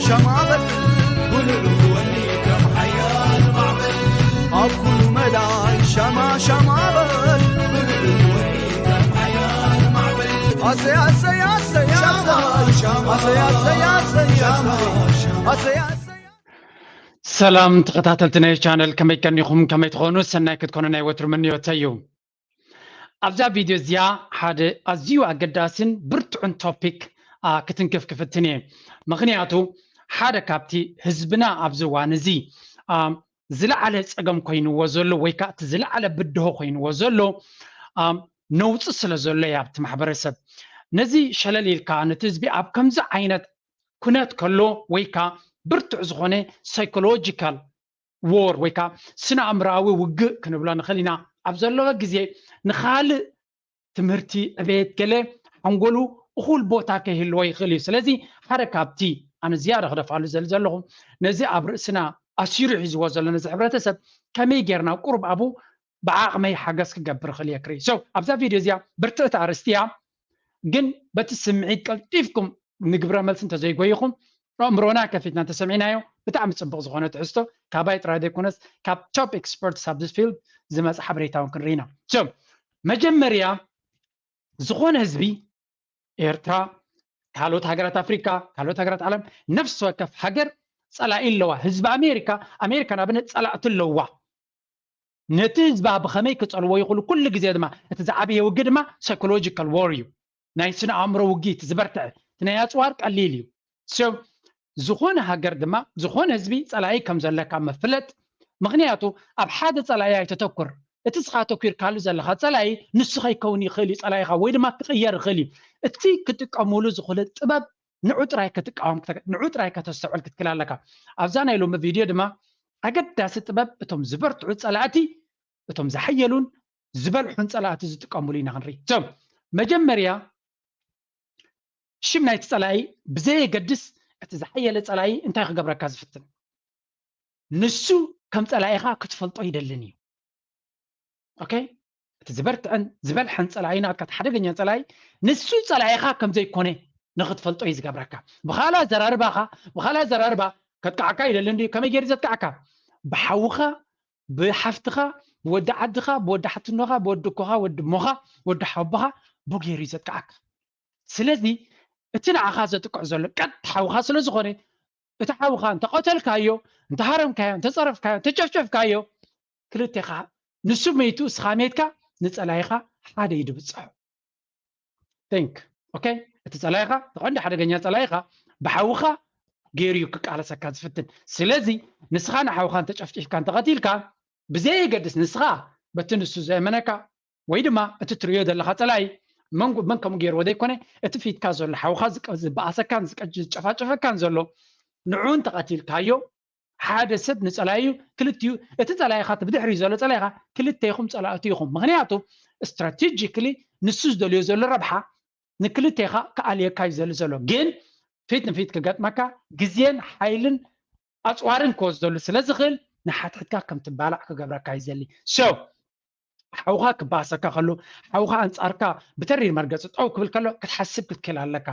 ሸማ በል ብልዑ ወኒ ከም ሓያል ማዕበል ኣብ ኩሉ መዳይ ሸማ ሸማ በል ብልዑ ወኒ ከም ሓያል ማዕበል ኣሰይ ኣሰይ ኣሰይ ኣሰይ ኣሰይ ኣሰይ ኣሰይ ኣሰይ ኣሰይ ኣሰይ ሰላም ተኸታተልቲ ናይ ቻነል፣ ከመይ ቀኒኹም? ከመይ ትኾኑ? ሰናይ ክትኮኑ ናይ ወትሩ ምንዮተይ እዩ። ኣብዛ ቪድዮ እዚኣ ሓደ ኣዝዩ ኣገዳስን ብርቱዕን ቶፒክ ክትንክፍ ክፍትን እየ። ምኽንያቱ ሓደ ካብቲ ህዝብና ኣብዚ እዋን እዚ ዝለዓለ ፀገም ኮይንዎ ዘሎ ወይ ከዓ እቲ ዝለዓለ ብድሆ ኮይንዎ ዘሎ ነውፂ ስለ ዘሎ እያ ኣብቲ ማሕበረሰብ። ነዚ ሸለል ኢልካ ነቲ ህዝቢ ኣብ ከምዚ ዓይነት ኩነት ከሎ ወይ ከዓ ብርቱዕ ዝኾነ ሳይኮሎጂካል ዎር ወይ ከዓ ስነ ኣእምራዊ ውግእ ክንብሎ ንኽእል ኢና። ኣብ ዘለዎ ግዜ ንኻልእ ትምህርቲ ዕቤት ገለ ሓንጎሉ እኹል ቦታ ከይህልዎ ይኽእል እዩ። ስለዚ ሓደ ካብቲ ኣነ ዝያዳ ክደፍኣሉ ዘል ዘለኹ ነዚ ኣብ ርእስና ኣሲሩ ሒዝዎ ዘሎ ነዚ ሕብረተሰብ ከመይ ጌርና ቁሩብ ኣብኡ ብዓቕመይ ሓገዝ ክገብር እኽእል እየ ክርኢ። So ኣብዛ ቪድዮ እዚኣ ብርትዕቲ ኣርእስቲ እያ፣ ግን በቲ ስምዒት ቀልጢፍኩም ንግብረ መልሲ እንተዘይጎይኹም ኣእምሮና ከፊትና እንተሰሚዕናዮ ብጣዕሚ ፅቡቕ ዝኾነ ትሕዝቶ ካባይ ጥራይ ዘይኮነስ ካብ ቶፕ ኤክስፐርትስ ኣብ ፊልድ ዝመፀ ሓበሬታ እውን ክንርኢ ኢና። So መጀመርያ ዝኾነ ህዝቢ ኤርትራ፣ ካልኦት ሃገራት ኣፍሪካ፣ ካልኦት ሃገራት ዓለም፣ ነፍሲ ወከፍ ሃገር ፀላኢ ኣለዋ። ህዝቢ ኣሜሪካ፣ ኣሜሪካ ንኣብነት ፀላእቲ ኣለዋ። ነቲ ህዝባ ብኸመይ ክፀልዎ ይኽእሉ? ኩሉ ግዜ ድማ እቲ ዝዓበየ ውግእ ድማ ሳይኮሎጂካል ዎር እዩ። ናይ ስነ ኣእምሮ ውግእ እቲ ዝበርትዐ፣ እቲ ናይ ኣፅዋር ቀሊል እዩ። So ዝኾነ ሃገር ድማ ዝኾነ ህዝቢ ፀላኢ ከም ዘለካ መፍለጥ። ምኽንያቱ ኣብ ሓደ ፀላኢ ኣይተተኩር። እቲ ስኻ ተኲርካሉ ዘለኻ ፀላኢ ንሱ ከይከውን ይኽእል እዩ ፀላኢኻ፣ ወይ ድማ ክቕየር ይኽእል እዩ። እቲ ክጥቀሙሉ ዝኽእሉ ጥበብ ንዑ ጥራይ ክትቃወም፣ ንዑ ጥራይ ከተስተውዕል ክትክእል ኣለካ። ኣብዛ ናይ ሎሚ ቪድዮ ድማ ኣገዳሲ ጥበብ እቶም ዝበርትዑ ፀላእቲ፣ እቶም ዝሓየሉን ዝበልሑን ፀላእቲ ዝጥቀሙሉ ኢና ክንርኢ። So መጀመርያ ሽም ናይቲ ፀላኢ ብዘየገድስ እቲ ዝሓየለ ፀላኢ እንታይ ክገብረካ ዝፍትን? ንሱ ከም ፀላኢኻ ክትፈልጦ ይደልን እዩ። ኦኬ፣ እቲ ዝበርትዐን ዝበልሐን ፀላኢ ናትካ፣ እቲ ሓደገኛ ፀላኢ፣ ንሱ ፀላኢኻ ከም ዘይኮነ ንክትፈልጦ እዩ ዝገብረካ። ብኻልእ ኣዘራርባኻ፣ ብኻልእ ኣዘራርባ ከጥቃዓካ ይደልን ድዩ? ከመይ ገይሩ ዘጥቃዓካ? ብሓውኻ፣ ብሓፍትኻ፣ ብወዲ ዓድኻ፣ ብወዲ ሓትኖኻ፣ ብወዲ እኮኻ፣ ወዲ እሞኻ፣ ወዲ ሓቦኻ ብኡ ገይሩ እዩ ዘጥቃዓካ። ስለዚ እቲ ንዓኻ ዘጥቅዕ ዘሎ ቀጥ ሓውኻ ስለ ዝኾነ፣ እቲ ሓውኻ እንተቐተልካዮ፣ እንተሃረምካዮ፣ እንተፀረፍካዮ፣ እንተጨፍጨፍካዮ፣ ክልቴኻ፣ ንሱ መይቱ እስኻ ሜትካ፣ ንፀላኢኻ ሓደ እዩ ድብፅሖ። Think okay፣ እቲ ፀላኢኻ፣ እቲ ቀንዲ ሓደገኛ ፀላኢኻ ብሓውኻ ገይሩ እዩ ክቃለሰካ ዝፍትን። ስለዚ ንስኻ ንሓውኻ እንተጨፍጪፍካ እንተቐቲልካ፣ ብዘየገድስ ንስኻ በቲ ንሱ ዘእመነካ ወይ ድማ እቲ ትርእዮ ዘለኻ ፀላኢ መን መን ከምኡ ገይርዎ ዘይኮነ፣ እቲ ፊትካ ዘሎ ሓውኻ ዝቀ- ዝበኣሰካን ዝቀ- ዝጨፋጨፈካን ዘሎ ንዑ እንተቐቲልካዮ፣ ሓደ ሰብ ንፀላኢኡ ክልቲኡ፣ እቲ ፀላኢኻ እቲ ብድሕሪ ዘሎ ፀላኢኻ፣ ክልቴኹም ፀላእቲ ኢኹም። ምኽንያቱ ስትራቴጂክሊ ንሱ ዝደልዮ ዘሎ ረብሓ ንክልቴኻ ክኣልየካ እዩ ዘሊ ዘሎ። ግን ፊት ንፊት ክገጥመካ ግዜን ሓይልን ኣፅዋርን ክወስደሉ ስለ ዝኽእል ንሓትሕትካ ከም ትባላዕ ክገብረካ እዩ ዘሊ። So ሓውኻ ክባእሰካ ከሎ፣ ሓውኻ ኣንጻርካ ብተሪር መርገጺ ጠው ክብል ከሎ ክትሓስብ ክትክእል ኣለካ።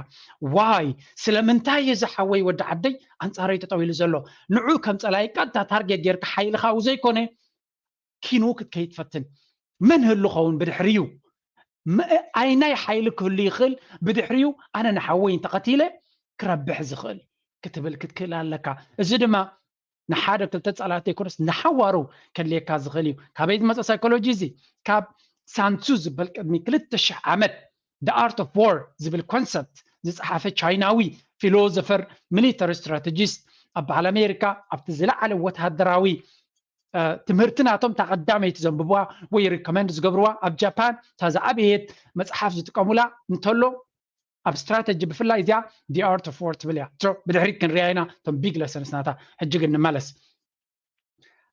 ዋይ ስለምንታይ እዩ እዚ ሓወይ ወዲ ዓደይ ኣንጻረይ ጠጠው ኢሉ ዘሎ? ንዑ ከም ጸላኢ ቀጥታ ታርጌት ጌርካ ሓይልኻ ኣብኡ ዘይኮነ ኪኑ ክትከይድ ፈትን። መን ህሉ ኸውን ብድሕሪኡ? መ- ኣይናይ ሓይሊ ክህሉ ይኽእል ብድሕሪኡ ኣነ ንሓወይ እንተቐቲለ ክረብሕ ዝኽእል ክትብል ክትክእል ኣለካ። እዚ ድማ ንሓደ ክልተ ጸላእቲ ዘይኮነስ ንሓዋሩ ከድልየካ ዝኽእል እዩ። ካበይ ዝመፀ ሳይኮሎጂ እዚ? ካብ ሳንሱ ዝበል ቅድሚ ክልተ ሽሕ ዓመት The Art of War ዝብል ኮንሰፕት ዝፀሓፈ ቻይናዊ ፊሎዞፈር ሚሊተሪ ስትራቴጂስት ኣብ በዓል ኣሜሪካ ኣብቲ ዝለዓለ ወተሃደራዊ ትምህርቲ ናቶም እታ ቀዳመይቲ ዘንብብዋ ወይ ሪኮመንድ ዝገብርዋ ኣብ ጃፓን እታ ዝዓበየት መፅሓፍ ዝጥቀሙላ እንተሎ ኣብ ስትራተጂ ብፍላይ እዚኣ The Art of War ትብል እያ። So ብድሕሪት ክንሪኣ ኢና እቶም ቢግ ለሰንስ ናታ። ሕጂ ግን ንመለስ።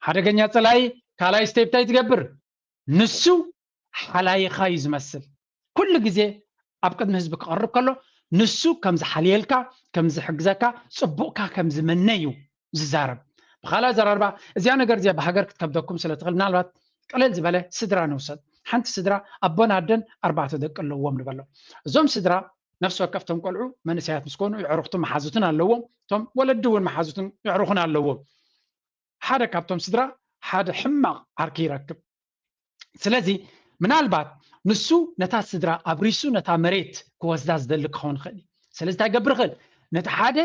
ሓደገኛ ፀላኢ ካልኣይ ስቴፕ እንታይ ትገብር? ንሱ ሓላይኻ እዩ ዝመስል። ኩሉ ግዜ ኣብ ቅድሚ ህዝቢ ክቐርብ ከሎ ንሱ ከም ዝሓልየልካ፣ ከም ዝሕግዘካ፣ ፅቡቕካ ከም ዝመነ እዩ ዝዛረብ። ብኻልእ ኣዘራርባ እዚኣ ነገር እዚኣ ብሃገር ክትከብደኩም ስለ ትኽእል ምናልባት ቅልል ዝበለ ስድራ ንውሰድ። ሓንቲ ስድራ ኣቦን ኣደን ኣርባዕተ ደቂ ኣለዎም ንበሎ። እዞም ስድራ ነፍሲ ወከፍቶም ቆልዑ መንእሰያት ምስ ኮኑ የዕሩኽቱን መሓዙትን ኣለዎም። እቶም ወለዲ እውን መሓዙትን የዕሩኽን ኣለዎም። ሓደ ካብቶም ስድራ ሓደ ሕማቕ ዓርኪ ይረክብ። ስለዚ ምናልባት ንሱ ነታ ስድራ ኣብሪሱ ነታ መሬት ክወስዳ ዝደሊ ክኸውን ይኽእል እዩ። ስለዚ እንታይ ይገብር ይኽእል? ነቲ ሓደ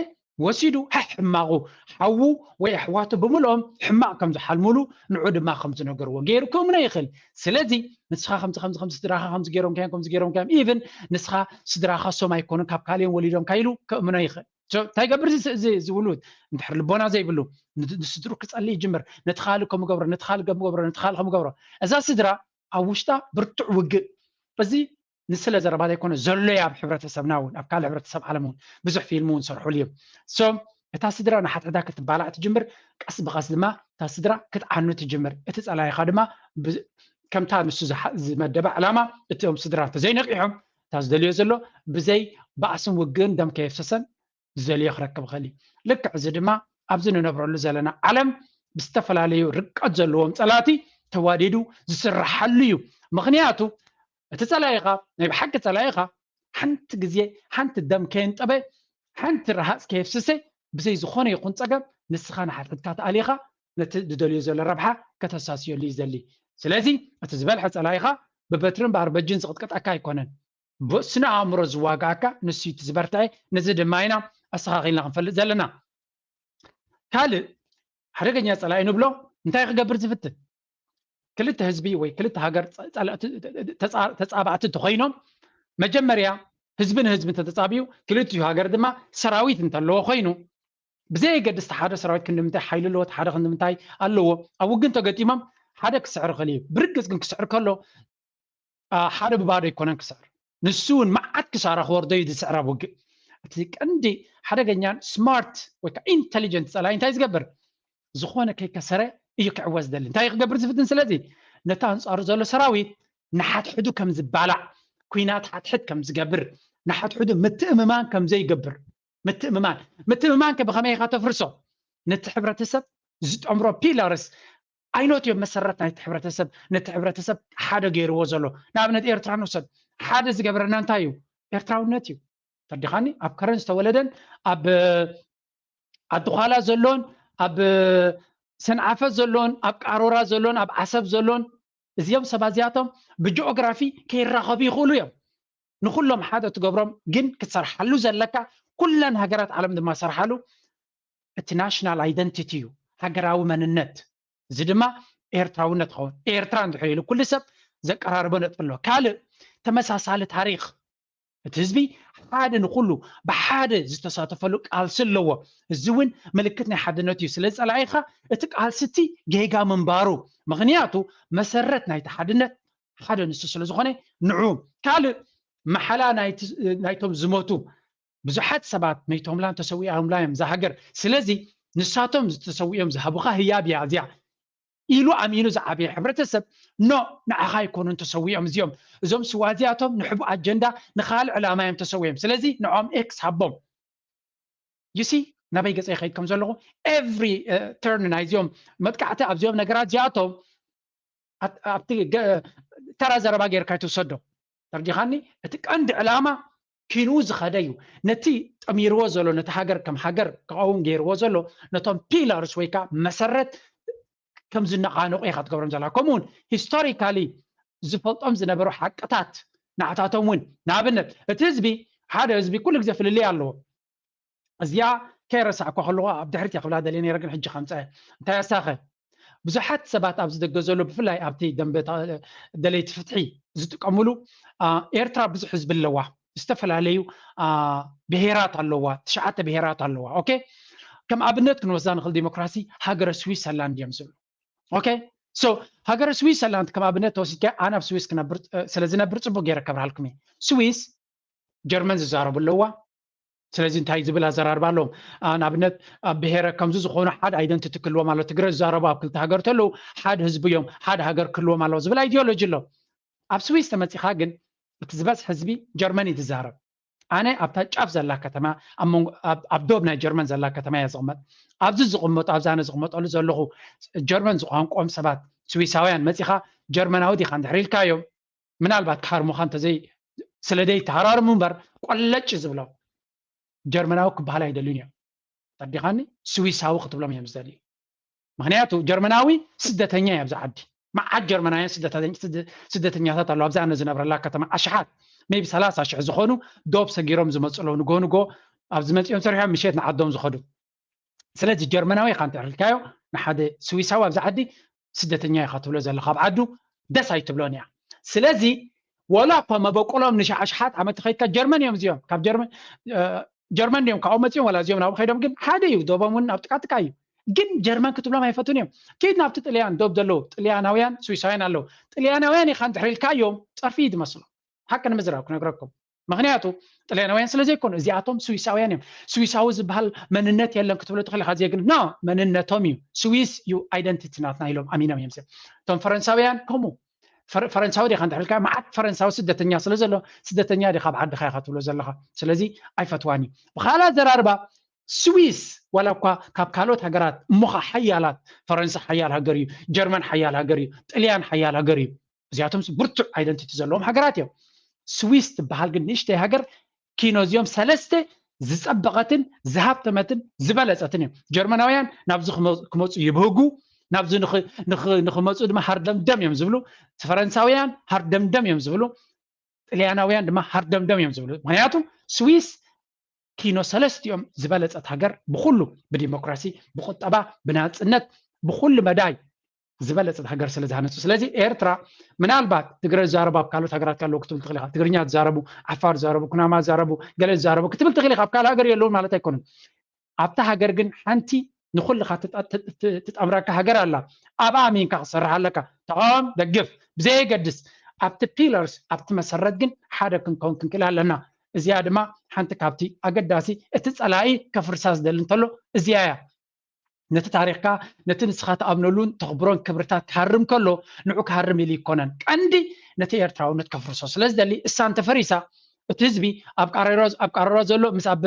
ወሲዱ ሕሕ ሕማቑ ሓዉ ወይ ኣሕዋቱ ብምልኦም ሕማቕ ከም ዝሓልሙሉ ንዑ ድማ ከም ዝነገርዎ ገይሩ ክእምኖ ይኽእል። ስለዚ ንስኻ ከምዚ ከምዚ ከምዚ ስድራኻ ከምዚ ገይሮም ከዮም ከምዚ ገይሮም ከዮም ኢቭን ንስኻ ስድራኻ ሶም ኣይኮኑን ካብ ካልኦም ወሊዶም ካይሉ ከእምኖ ይኽእል። እንታይ ገብር እዚ ውሉድ እንድሕር ልቦና ዘይብሉ ንስድሩ ክጸሊ ይጅምር። ነቲ ካልእ ከም ገብሮ ነቲ ካልእ ከም ገብሮ ነቲ ካልእ ከም ገብሮ እዛ ስድራ ኣብ ውሽጣ ብርቱዕ ውግእ እዚ ንስለ ዘረባ ዘይኮነ ዘሎ ኣብ ሕብረተሰብና እውን ኣብ ካልእ ሕብረተሰብ ዓለም እውን ብዙሕ ፊልም እውን ሰርሑሉ እዮም። ሶ እታ ስድራ ንሓድሕዳ ክትባላዕ ትጅምር። ቀስ ብቐስ ድማ እታ ስድራ ክትዓኑ ትጅምር። እቲ ጸላኢኻ ድማ ከምታ ንሱ ዝመደበ ዕላማ እቲኦም ስድራ ተዘይነቂሖም እታ ዝደልዮ ዘሎ ብዘይ ባእስን ውግእን ደም ከየፍሰሰን ዝደልዮ ክረክብ ይኽእል እዩ። ልክዕ እዚ ድማ ኣብዚ ንነብረሉ ዘለና ዓለም ብዝተፈላለዩ ርቀት ዘለዎም ጸላእቲ ተዋዲዱ ዝስርሓሉ እዩ። ምኽንያቱ እቲ ጸላኢኻ ናይ ብሓቂ ጸላኢኻ ሓንቲ ግዜ ሓንቲ ደም ከየንጠበ ሓንቲ ረሃጽ ከየፍስሰ ብዘይ ዝኾነ ይኹን ጸገም ንስኻ ንሓድሕድካ ተኣሊኻ ነቲ ዝደልዮ ዘሎ ረብሓ ከተሳስየሉ እዩ ዘሊ። ስለዚ እቲ ዝበልሐ ጸላኢኻ ብበትርን ብኣርበጅን ዝቕጥቀጠካ ኣይኮነን። ብስነ ኣእምሮ ዝዋጋኣካ ንሱ እቲ ዝበርትዐ። ነዚ ድማ ኢና ኣስተኻኺልና ክንፈልጥ ዘለና። ካልእ ሓደገኛ ጸላኢ ንብሎ እንታይ ክገብር ዝፍትን? ክልተ ህዝቢ ወይ ክልተ ሃገር ተጻባእቲ እንተኮይኖም መጀመርያ ህዝቢ ንህዝቢ እንተተጻብዩ ክልቲኡ ሃገር ድማ ሰራዊት እንተለዎ ኮይኑ ብዘየገድስ ሓደ ሰራዊት ክንዲ ምንታይ ሓይሊ ኣለዎ፣ ሓደ ክንዲ ምንታይ ኣለዎ ኣብ ውግን ተገጢሞም ሓደ ክስዕር ይኽእል እዩ። ብርግጽ ግን ክስዕር ከሎ ሓደ ብባዶ ኣይኮነን ክስዕር። ንሱ እውን መዓት ክሳራ ክወርዶ እዩ ዝስዕር ኣብ ውግእ። እቲ ቀንዲ ሓደገኛን ስማርት ወይ ከዓ ኢንተሊጀንት ጸላኢ እንታይ ዝገብር? ዝኾነ ከይከሰረ እዩ ክዕወት ዝደሊ። እንታይ ክገብር ዝፍትን? ስለዚ ነቲ ኣንጻሩ ዘሎ ሰራዊት ንሓድሕዱ ከም ዝባላዕ፣ ኩናት ሓድሕድ ከም ዝገብር፣ ንሓድሕዱ ምትእምማን ከም ዘይገብር። ምትእምማን ምትእምማን ከ ብኸመይ ኢኻ ተፍርሶ? ነቲ ሕብረተሰብ ዝጠምሮ ፒላርስ ኣይኖት እዮም መሰረት ናይቲ ሕብረተሰብ ነቲ ሕብረተሰብ ሓደ ገይርዎ ዘሎ። ንኣብነት ኤርትራ ንውሰድ። ሓደ ዝገበረና እንታይ እዩ? ኤርትራውነት እዩ። ተዲኻኒ ኣብ ከረን ዝተወለደን ኣብ ኣድዃላ ዘሎን ኣብ ሰንዓፈ ዘሎን ኣብ ቃሮራ ዘሎን ኣብ ዓሰብ ዘሎን እዚኦም ሰባት እዚኣቶም ብጂኦግራፊ ከይራኸቡ ይኽእሉ እዮም። ንኩሎም ሓደ ትገብሮም ግን ክትሰርሓሉ ዘለካ ኩለን ሃገራት ዓለም ድማ ሰርሓሉ እቲ ናሽናል ኣይደንቲቲ እዩ፣ ሃገራዊ መንነት። እዚ ድማ ኤርትራውነት ኸውን። ኤርትራ እንድሕር ኢሉ ኩሉ ሰብ ዘቀራርቦ ነጥቢ ኣሎ። ካልእ ተመሳሳሊ ታሪኽ እቲ ህዝቢ ሓደ ንኩሉ ብሓደ ዝተሳተፈሉ ቃልሲ ኣለዎ። እዚ እውን ምልክት ናይ ሓድነት እዩ። ስለ ጸላኢኻ እቲ ቃልሲ እቲ ጌጋ ምንባሩ ምኽንያቱ መሰረት ናይቲ ሓድነት ሓደ ንሱ ስለ ዝኾነ ንዑ ካልእ መሓላ ናይቶም ዝሞቱ ብዙሓት ሰባት መይቶምላን ተሰዊኦምላ እዮም እዛ ሃገር። ስለዚ ንሳቶም ዝተሰዊኦም ዝሃቡኻ ህያብ እያ እዚኣ ኢሉ ኣሚኑ ዝዓበየ ሕብረተሰብ ኖ ንዓኻ ኣይኮኑን ተሰዊኦም እዚኦም እዞም ስዋ እዚኣቶም ንሕቡ ኣጀንዳ ንኻልእ ዕላማ እዮም ተሰዊኦም ስለዚ ንዖም ኤክስ ሃቦም you see ናበይ ገፀ ይኸይድ ከም ዘለኹ every turn ናይዚኦም መጥቃዕቲ ኣብዚኦም ነገራት እዚኣቶም ኣብቲ ተራ ዘረባ ጌርካ ይትውሰዶ ተርዲኻኒ እቲ ቀንዲ ዕላማ ኪንኡ ዝኸደ እዩ ነቲ ጠሚርዎ ዘሎ ነቲ ሃገር ከም ሃገር ክኸውን ገይርዎ ዘሎ ነቶም ፒላርስ ወይ ከዓ መሰረት ከም ዝነቓነቑ ኢኻ ትገብሮም ዘላ ከምኡውን ሂስቶሪካሊ ዝፈልጦም ዝነበሩ ሓቅታት ንዓታቶም እውን ንኣብነት እቲ ህዝቢ ሓደ ህዝቢ ኩሉ ግዜ ፍልልይ ኣለዎ እዚኣ ከይረሳዕኳ ከለኹ ኣብ ድሕሪት እያ ክብላ ደልየ ነይረ ግን ሕጂ ከምፀ እንታይ ኣሳኸ ብዙሓት ሰባት ኣብዚ ደገ ዘሎ ብፍላይ ኣብቲ ደንበ ደለይቲ ፍትሒ ዝጥቀምሉ ኤርትራ ብዙሕ ህዝቢ ኣለዋ ዝተፈላለዩ ብሄራት ኣለዋ ትሽዓተ ብሄራት ኣለዋ ኦኬ ከም ኣብነት ክንወስዳ ንኽእል ዲሞክራሲ ሃገረ ስዊሰርላንድ እዮም ዝብሉ ኦኬ ሃገረ ስዊሰርላንድ ከም ኣብነት ተወሲድካ ኣነ ኣብ ስዊስ ክነብር ስለ ዝነብር ፅቡቅ ገይረ ከብርሃልኩም እየ ስዊስ ጀርመን ዝዛረቡ ኣለዋ ስለዚ እንታይ ዝብል ኣዘራርባ ኣለዎም ንኣብነት ኣብ ብሄረ ከምዚ ዝኾኑ ሓደ ኣይደንቲቲ ክህልዎም ኣሎ ትግረ ዝዛረቡ ኣብ ክልተ ሃገር ተለዉ ሓደ ህዝቢ እዮም ሓደ ሃገር ክህልዎም ኣለዎ ዝብል ኣይዲዮሎጂ ኣሎ ኣብ ስዊስ ተመፂኻ ግን እቲ ዝበዝሕ ህዝቢ ጀርመን እዩ ዝዛረብ ኣነ ኣብታ ጫፍ ዘላ ከተማ ኣብ ዶብ ናይ ጀርመን ዘላ ከተማ እያ ዝቕመጥ ኣብዚ ዝቕመጡ ኣብዚ ኣነ ዝቕመጠሉ ዘለኹ ጀርመን ዝቋንቆም ሰባት ስዊሳውያን መፂኻ ጀርመናዊ ዲኻ እንድሕር ኢልካዮም ምናልባት ክሃርሙኻ እንተዘይ ስለ ደይ ተሃራርሙ እምበር ቆለጭ ዝብሎም። ጀርመናዊ ክበሃል ኣይደልዩን እዮም። ተዲኻኒ? ስዊሳዊ ክትብሎም እዮም ዝደልዩ። ምክንያቱ ጀርመናዊ ስደተኛ እዩ ኣብዚ ዓዲ። መዓት ጀርመናውያን ስደተኛ- ስደ- ስደተኛታት ኣለዉ። ኣብዛ ኣነ ዝነብረላ ከተማ ኣሽሓት ሜቢ ሰላሳ ሽሕ ዝኾኑ ዶብ ሰጊሮም ዝመፁ ኣለዉ። ንጎ ንጎ ኣብዚ መፂኦም ሰሪሖም ምሸት ንዓዶም ዝኸዱ። ስለዚ ጀርመናዊ ኢኻ እንተዕርልካዮ ንሓደ ስዊሳዊ ኣብዚ ዓዲ ስደተኛ ኢኻ ትብሎ ዘለኻ ኣብ ዓዱ ደስ ኣይትብሎን እያ። ስለዚ ወላ እኳ መበቆሎም ንሽሓሽሓት ዓመት ከይድካ ጀርመን እዮም እዚኦም ካብ ጀርመን እ፣ ጀርመን እዮም ካብኡ መፂኦም ወላ እዚኦም ናብኡ ከይዶም ግን ሓደ እዩ። ዶቦም እውን ኣብ ጥቃጥቃ እዩ። ግን ጀርመን ክትብሎም ኣይፈቱን እዮም። ኪድ ናብቲ ጥልያን ዶብ ዘለዉ ጥልያናውያን ስዊሳውያን ኣለዉ። ጥልያናውያን ኢኻ እንድሕር ኢልካዮም ፀርፊ እዩ ዝመስሎ። ሓቂ ንምዝራብ ክነግረኩም። ምክንያቱ ጥልያናውያን ስለ ዘይኮኑ እዚኣቶም ስዊሳውያን እዮም። ስዊሳዊ ዝበሃል መንነት የለን ክትብሎ ትኽእል ኢኻ። ዜግን ኖ መንነቶም እዩ። ስዊስ እዩ ኣይደንቲቲ ናትና ኢሎም ኣሚኖም እዮም። እቶም ፈረንሳውያን ከምኡ ፈረ- ፈረንሳዊ ዲኻ እንድሕር ኢልካ መዓት ፈረንሳዊ ስደተኛ ስለ ዘሎ ስደተኛ ዲኻ ኣብ ዓድኻ ኢኻ ትብሎ ዘለኻ። ስለዚ ኣይፈትዋን እዩ። ብኻልእ ኣዘራርባ ስዊስ ዋላ እኳ ካብ ካልኦት ሃገራት እሞኻ ሓያላት ፈረንሳ ሓያል ሃገር እዩ፣ ጀርመን ሓያል ሃገር እዩ፣ ጥልያን ሓያል ሃገር እዩ። እዚኣቶም ብርቱዕ ኣይደንቲቲ ዘለዎም ሃገራት እዮም። ስዊስ ትበሃል ግን ንእሽተይ ሃገር ኪኖ እዚኦም ሰለስተ ዝፀበቐትን ዝሃብተመትን ዝበለፀትን እዮም። ጀርመናውያን ናብዚ ክመ- ክመፁ ይብህጉ፣ ናብዚ ንኽ- ንኽ- ንኽመፁ ድማ ሃርደምደም እዮም ዝብሉ። ፈረንሳውያን ሃርደምደም እዮም ዝብሉ። ጥልያናውያን ድማ ሃርደምደም እዮም ዝብሉ። ምክንያቱ ስዊስ ኪኖ ሰለስቲኦም ዝበለፀት ሃገር ብኩሉ ብዲሞክራሲ፣ ብቁጠባ፣ ብናፅነት፣ ብኩሉ መዳይ ዝበለፀት ሃገር ስለ ዝሃነፁ። ስለዚ ኤርትራ ምናልባት ትግረ ዝዛረቡ ኣብ ካልኦት ሃገራት ኣለዉ ክትብል ትኽእል ኢኻ። ትግርኛ ዝዛረቡ፣ ዓፋር ዝዛረቡ፣ ኩናማ ዝዛረቡ፣ ገለ ዝዛረቡ ክትብል ትኽእል ኢኻ። ኣብ ካልእ ሃገር የለውን ማለት ኣይኮነን። ኣብታ ሃገር ግን ሓንቲ ንኩልኻ ትጠ- ት- ት- ትጠምረካ ሃገር ኣላ። ኣብኣ ኣሚንካ ክሰርሕ ኣለካ። ተቃወም፣ ደግፍ፣ ብዘየገድስ ኣብቲ ፒለርስ ኣብቲ መሰረት ግን ሓደ ክንከውን ክንክእል ኣለና። እዚኣ ድማ ሓንቲ ካብቲ ኣገዳሲ እቲ ፀላኢ ከፍርሳ ዝደሊ እንተሎ እዚኣ እያ። ነቲ ታሪኽካ ነቲ ንስኻ ትኣምነሉን ተኽብሮን ክብርታት ክሃርም ከሎ ንዑ ክሃርም ኢሉ ይኮነን። ቀንዲ ነቲ ኤርትራውነት ከፍርሶ ስለ ዝደሊ እሳ እንተፈሪሳ እቲ ህዝቢ ኣብ ቃረሮ ኣብ ቃረሮ ዘሎ ምስ ኣብ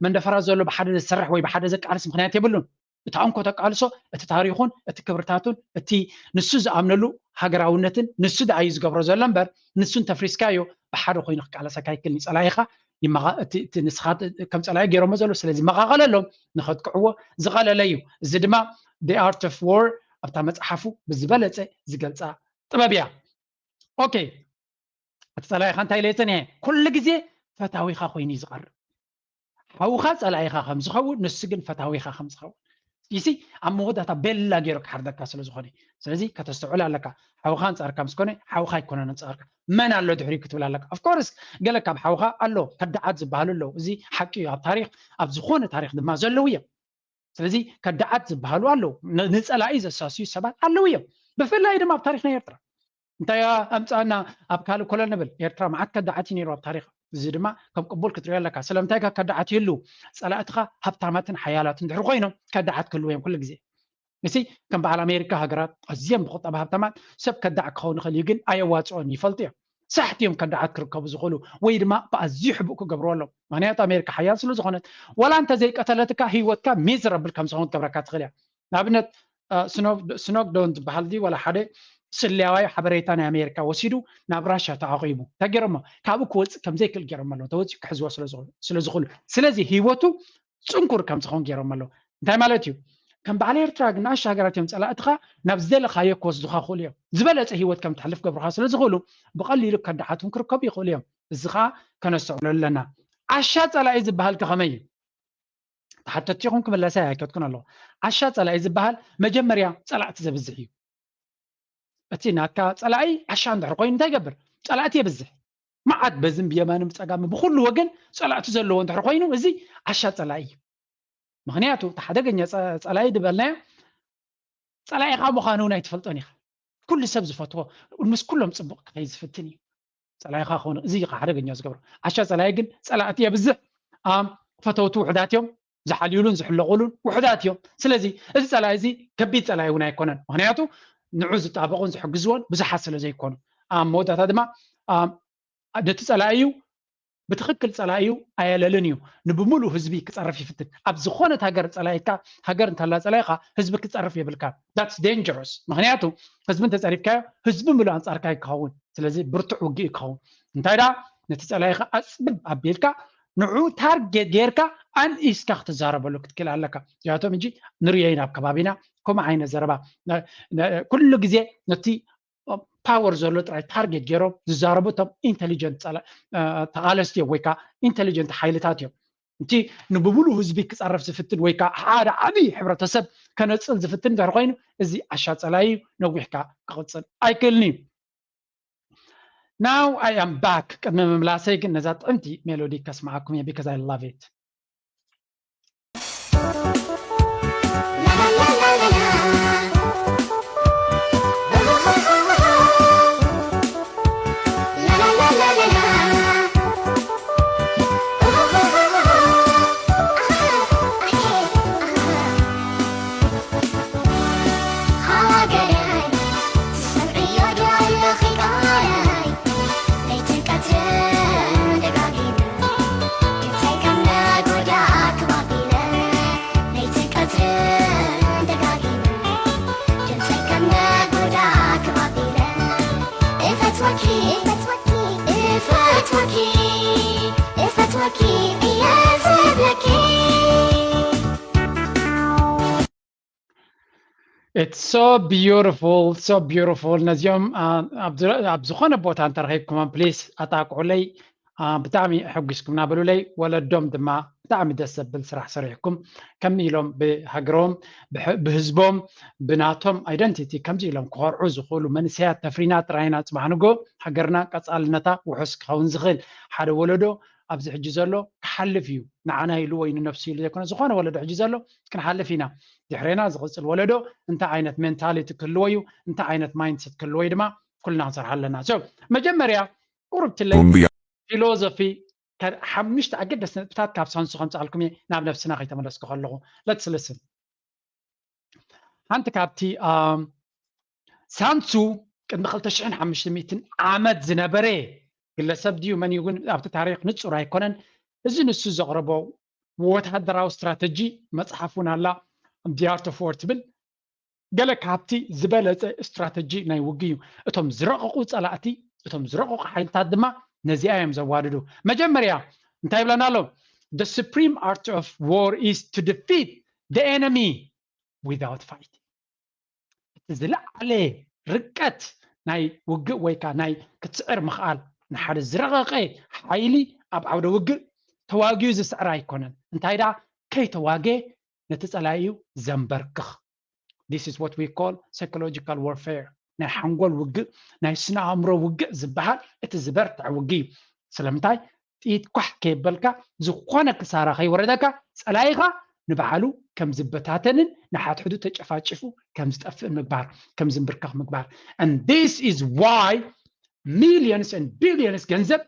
መንደፈራ ዘሎ ብሓደ ዝሰርሕ ወይ ብሓደ ዘቃልስ ምክንያት የብሉን። እታ እንኮ ተቃልሶ እቲ ታሪኹን እቲ ክብርታቱን እቲ ንሱ ዝኣምነሉ ሃገራውነትን ንሱ ደኣ እዩ ዝገብሮ ዘሎ እምበር ንሱ እንተፍሪስካዮ ብሓደ ኮይኑ ክቃለሰካ ይክእል። ንጸላኢኻ ይመቓ- እቲ እቲ ንስኻ ት- ከም ጸላኢ ገይሮሞ ዘሎ ስለዚ መቓቐለሎም ንኸጥቅዕዎ ዝቐለለ እዩ። እዚ ድማ The Art of War ኣብታ መጽሓፉ ብዝበለጸ ዝገልጻ ጥበብ እያ። ኦኬ እቲ ጸላኢኻ እንታይ ኢለ ይጸኒሐ? ኩሉ ግዜ ፈታዊኻ ኮይኑ እዩ ዝቐርብ። ሓውኻ ጸላኢኻ ከም ዝኸውን ንሱ ግን ፈታዊኻ ከም ዝኸውን ይሲ ኣብ መወዳእታ ቤላ ገይሩ ክሓርደካ ስለ ዝኾነ እዩ። ስለዚ ከተስተውዕል ኣለካ። ሓውኻ ኣንጻርካ ምስ ኮነ ሓውኻ ኣይኮነን ኣንጻርካ መን ኣሎ ድሕሪኡ ክትብል ኣለካ። ኦፍኮርስ ገለ ካብ ሓውኻ ኣሎ ከዳዓት ዝበሃሉ ኣለዉ። እዚ ሓቂ እዩ። ኣብ ታሪኽ ኣብ ዝኾነ ታሪኽ ድማ ዘለዉ እዮም። ስለዚ ከዳዓት ዝበሃሉ ኣለዉ። ን- ንጸላኢ ዘሳስዩ ሰባት ኣለዉ እዮም። ብፍላይ ድማ ኣብ ታሪኽ ናይ ኤርትራ እንታይ ኣምጻእና ኣብ ካልእ ኮለል ንብል። ኤርትራ መዓት ከዳዓት እዩ ነይሩ ኣብ ታሪኻ። እዚ ድማ ከም ቅቡል ክትሪኦ ኣለካ። ስለምንታይ ከ ከዳዓት ይህልው? ጸላእትኻ ሃብታማትን ሓያላትን ድሕሪ ኮይኖም ከዳዓት ክህልው እዮም ኩሉ ግዜ። ንሲ ከም በዓል ኣሜሪካ ሃገራት ኣዝዮም ብቁጠባ ሃብታማት ሰብ ከዳዕ ክኸውን ይኽእል እዩ፣ ግን ኣየዋፅኦን ይፈልጡ እዮም። ሳሕቲ እዮም ከዳዓት ክርከቡ ዝኽእሉ ወይ ድማ ብኣዝዩ ሕቡእ ክገብርዎ ኣለዎም። ምክንያቱ ኣሜሪካ ሓያል ስለ ዝኾነት ዋላ እንተ ዘይቀተለትካ ህይወትካ ሚዘረብል ከም ዝኾን ትገብረካ ትኽእል እያ። ንኣብነት ስኖግዶን ዝበሃል ድዩ ዋላ ሓደ ስለያዋይ ሓበሬታ ናይ ኣሜሪካ ወሲዱ ናብ ራሻ ተዓቂቡ እንታይ ገይሮሞ ካብኡ ክወፅእ ከም ዘይክእል ገይሮም ኣለዉ ተወፂኡ ክሕዝዎ ስለ ዝኽእሉ ስለዚ ህይወቱ ፅንኩር ከም ዝኸውን ገይሮም ኣለዉ እንታይ ማለት እዩ ከም በዓል ኤርትራ ግን ንኣሽቱ ሃገራት እዮም ፀላእትኻ ናብ ዝደለኻዮ ክወስዱኻ ክኽእሉ እዮም ዝበለፀ ህይወት ከም ትሕልፍ ገብሩኻ ስለ ዝኽእሉ ብቐሊሉ ከዳሓት እውን ክርከቡ ይኽእሉ እዮም እዚ ከዓ ከነስተውዕሎ ኣለና ዓሻ ፀላኢ ዝበሃል ከ ከመይ እዩ ተሓተቲ ኢኹም ክምለሰ ኣይከትኩን ኣለኹ ዓሻ ፀላኢ ዝበሃል መጀመርያ ፀላእቲ ዘብዝሕ እዩ እቲ ናትካ ፀላኢ ዓሻ እንድሕር ኮይኑ እንታይ ይገብር ፀላእቲ የብዝሕ መዓት በዝን ብየማንን ብፀጋምን ብኩሉ ወገን ፀላእቲ ዘለዎ እንድሕር ኮይኑ እዚ ዓሻ ፀላኢ እዩ ምክንያቱ እቲ ሓደገኛ ፀላኢ ዝበልናዮ ፀላኢኻ ምዃኑ እውን ኣይትፈልጦን ኢኻ ኩሉ ሰብ ዝፈትዎ ምስ ኩሎም ፅቡቅ ክኸይ ዝፍትን እዩ ፀላኢኻ ክኾኑ እዚ ኢኻ ሓደገኛ ዝገብሮ ዓሻ ፀላኢ ግን ፀላእቲ የብዝሕ ኣም ፈተውቲ ውሕዳት እዮም ዝሓልዩሉን ዝሕለቑሉን ውሕዳት እዮም ስለዚ እዚ ፀላኢ እዚ ከቢድ ፀላኢ እውን ኣይኮነን ምክንያቱ ንዑ ዝጣበቑን ዝሕግዝዎን ብዙሓት ስለ ዘይኮኑ ኣብ መወዳእታ ድማ ነቲ ፀላኢ እዩ ብትኽክል ፀላኢ እዩ ኣየለልን እዩ ንብሙሉእ ህዝቢ ክፀርፍ ይፍትን ኣብ ዝኾነት ሃገር ፀላኢካ ሃገር እንተላ ፀላኢካ ህዝቢ ክፀርፍ የብልካ that's dangerous ምክንያቱ ህዝቢ እንተፀሪፍካዮ ህዝቢ ምሉእ ኣንፃርካ ይከኸውን ስለዚ ብርቱዕ ውግእ ይከኸውን እንታይ ዳ ነቲ ጸላኢኻ ኣጽብብ ኣቢልካ ንዑ ታርጌት ጌርካ ኣንኢስካ ክትዛረበሉ ክትክእል ኣለካ። ያቶም እንጂ ንርእዮ ኢና ኣብ ከባቢና ከምኡ ዓይነት ዘረባ ኩሉ ግዜ ነቲ ፓወር ዘሎ ጥራይ ታርጌት ገይሮም ዝዛረቡ እቶም ኢንቴሊጀንት ተቓለስቲ እዮም ወይ ከዓ ኢንቴሊጀንት ሓይልታት እዮም። እቲ ንብምሉእ ህዝቢ ክፀረፍ ዝፍትን ወይ ከዓ ሓደ ዓብዪ ሕብረተሰብ ከነፅል ዝፍትን እንድሕር ኮይኑ እዚ ዓሻ ፀላኢ እዩ፣ ነዊሕካ ክቕፅል ኣይክእልን እዩ። Now I am back። ቅድሚ ምምላሰይ ግን ነዛ ጥዕምቲ ሜሎዲ ከስምዓኩም እየ because I love it። It's so beautiful, so beautiful። ነዚኦም ኣብ ዝኾነ ቦታ እንተረኺብኩሞም ፕሊስ ኣጣቅዑለይ። ብጣዕሚ ሕጒስኩም ናበሉለይ። ወለዶም ድማ ብጣዕሚ ደስ ዘብል ስራሕ ሰሪሕኩም። ከም ኢሎም ብሃገሮም ብህዝቦም ብናቶም ኣይደንቲቲ ከምዚ ኢሎም ክኾርዑ ዝኽእሉ መንእሰያት ተፍሪና ጥራይና ጽባሕ ንጎ ሃገርና ቀጻልነታ ውሑስ ክኸውን ዝኽእል ሓደ ወለዶ ኣብዚ ሕጂ ዘሎ ክሓልፍ እዩ። ንዓና ኢሉ ወይ ንነፍሱ ኢሉ ዘይኮነ ዝኾነ ወለዶ ሕጂ ዘሎ ክንሓልፍ ኢና። ድሕሬና ዝቕፅል ወለዶ እንታይ ዓይነት ሜንታሊቲ ክህልዎ እዩ፣ እንታይ ዓይነት ማይንድሰት ክህልዎ እዩ ድማ ኩልና ክንሰርሓ ኣለና። So መጀመርያ ቁርብትለይ ፊሎዞፊ ሓሙሽተ ኣገደስቲ ነጥብታት ካብ ሳንሱ ከምፅኣልኩም እየ ናብ ነብስና ከይተመለስኩ ከለኹ። Let's listen። ሓንቲ ካብቲ ሳንሱ ቅድሚ ክልተ ሽሕን ሓሙሽተ ሚእትን ዓመት ዝነበረ ግለሰብ ድዩ መን እዩ ግን ኣብቲ ታሪክ ንፁር ኣይኮነን። እዚ ንሱ ዘቕረቦ ወታደራዊ ስትራተጂ መፅሓፍ እውን ኣላ፣ The Art of War ትብል። ገለ ካብቲ ዝበለፀ ስትራተጂ ናይ ውግእ እዩ። እቶም ዝረቐቑ ፀላእቲ፣ እቶም ዝረቐቑ ሓይልታት ድማ ነዚኣ እዮም ዘዋድዱ። መጀመርያ እንታይ ይብለና ኣሎ? The supreme art of war is to defeat the enemy without fight። እቲ ዝለዓለ ርቀት ናይ ውግእ ወይ ከዓ ናይ ክትስዕር ምኽኣል ንሓደ ዝረቐቐ ሓይሊ ኣብ ዓውደ ውግእ ተዋጊኡ ዝስዕር ኣይኮነን። እንታይ ደኣ ከይተዋገ ነቲ ጸላኢ እዩ ዘንበርክኽ። This is what we call psychological warfare። ናይ ሓንጎል ውግእ፣ ናይ ስነ ኣእምሮ ውግእ ዝበሃል እቲ ዝበርትዐ ውግእ እዩ። ስለምንታይ ጥይት ኳሕ ከየበልካ ዝኾነ ክሳራ ከይወረደካ ጸላኢኻ ንባዕሉ ከም ዝበታተንን ንሓድሕዱ ተጨፋጭፉ ከም ዝጠፍእን ምግባር ከም ዝንብርከኽ ምግባር። And this is why millions and billions ገንዘብ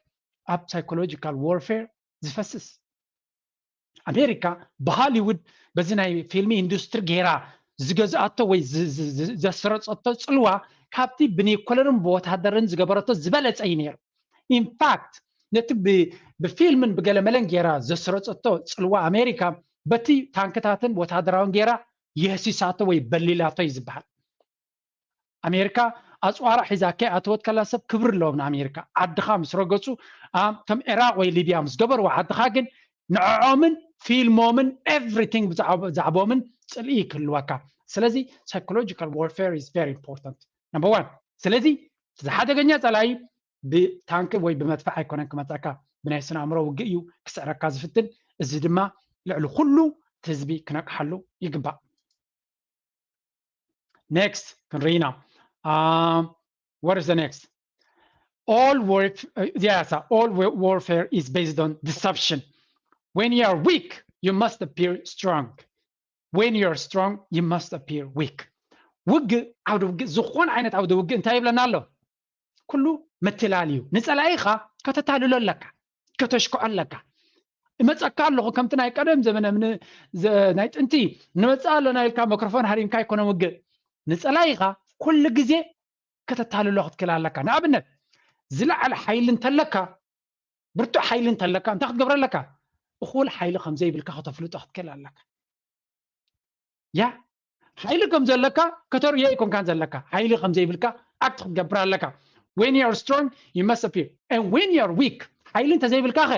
ኣብ psychological warfare ዝፈስስ። ኣሜሪካ ብሃሊውድ በዚ ናይ ፊልሚ ኢንዱስትሪ ገይራ ዝገዝኣቶ ወይ ዘስረፀቶ ፅልዋ ካብቲ ብኒኮለርን ብወታደርን ዝገበረቶ ዝበለፀ እዩ ነይሩ። ኢንፋክት ነቲ ብፊልምን ብገለመለን ገይራ ዘስረፀቶ ፅልዋ ኣሜሪካ በቲ ታንክታትን ወታደራውን ገይራ የህሲሳቶ ወይ በሊላቶ እዩ ዝበሃል። ኣሜሪካ ኣፅዋራ ሒዛ ከይኣተወት ከላ ሰብ ክብሪ ኣለዎም ንኣሜሪካ። ዓድኻ ምስ ረገፁ ከም ዒራቅ ወይ ሊብያ ምስ ገበርዎ ዓድኻ ግን ንዕኦምን ፊልሞምን ኤቭሪቲንግ ብዛዕቦምን ፅልኢ ክህልወካ። ስለዚ psychological warfare is very important number one። ስለዚ እዚ ሓደገኛ ፀላኢ ብታንክ ወይ ብመድፍዕ ኣይኮነን ክመፀካ፣ ብናይ ስነ ኣእምሮ ውግእ እዩ ክስዕረካ ዝፍትን። እዚ ድማ ልዕሊ ኩሉ ህዝቢ ክነቅሓሉ ይግባእ። Next ክንርኢ ኢና። What is the next? All war yes, all warfare is based on deception. When you are weak, you must appear strong. When you are strong, you must appear weak. ውግእ፣ ዓውደ ውግእ፣ ዝኾነ ዓይነት ዓውደ ውግእ እንታይ ይብለና ኣሎ? ኩሉ ምትላል እዩ። ንጸላኢኻ ከተታልሎ ኣለካ፣ ከተሽክዖ ኣለካ። እመጸካ ኣለኹ ከምቲ ናይ ቀደም ዘመነ ናይ ጥንቲ ንመጽእ ኣለና ኢልካ መክሮፎን ሃሪምካ ኣይኮነ ውግእ። ንጸላኢኻ ኩሉ ግዜ ከተታልሎ ክትክእል ኣለካ። ንኣብነት ዝለዓለ ሓይሊ እንተለካ፣ ብርቱዕ ሓይሊ እንተለካ እንታይ ክትገብረ ኣለካ? እኹል ሓይሊ ከም ዘይብልካ ከተፍልጦ ክትክእል ኣለካ። ያ ሓይሊ ከም ዘለካ ከተርእዮ ኣይኮንካን ዘለካ፣ ሓይሊ ከም ዘይብልካ ኣክት ክትገብር ኣለካ። When you are strong, you must appear, and when you are weak, ሓይሊ እንተዘይብልካ ኸ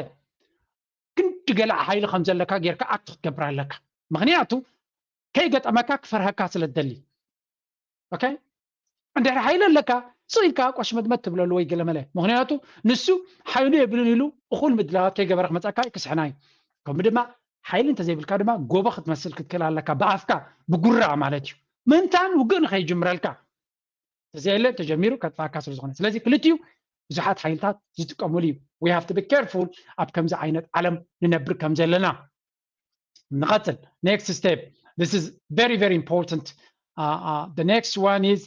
ክንዲ ገለ ሓይሊ ከም ዘለካ ጌርካ ኣክት ክትገብር ኣለካ። ምክንያቱ ከይገጠመካ ክፈርሀካ ስለ ትደሊ። ኦኬ፣ እንድሕር ሓይሊ ኣለካ ስቕ ኢልካ ቆሽመድመድ ትብለሉ ወይ ገለመለ። ምክንያቱ ንሱ ሓይሉ የብሉን ኢሉ እኹል ምድላዋት ከይገበረ ክመፀካ ይክስሕና እዩ። ከምኡ ድማ ሓይሊ እንተዘይብልካ ድማ ጎቦ ክትመስል ክትክእል ኣለካ፣ ብኣፍካ ብጉራ ማለት እዩ። ምእንታን ውግእ ንኸይጅምረልካ ተዘየለ ተጀሚሩ ከጥፋካ ስለ ዝኾነ፣ ስለዚ ክልቲኡ ብዙሓት ሓይልታት ዝጥቀሙሉ እዩ። We have to be careful ኣብ ከምዚ ዓይነት ዓለም ንነብር ከም ዘለና። ንቐጽል። Next step, this is very very important. Uh, uh, the next one is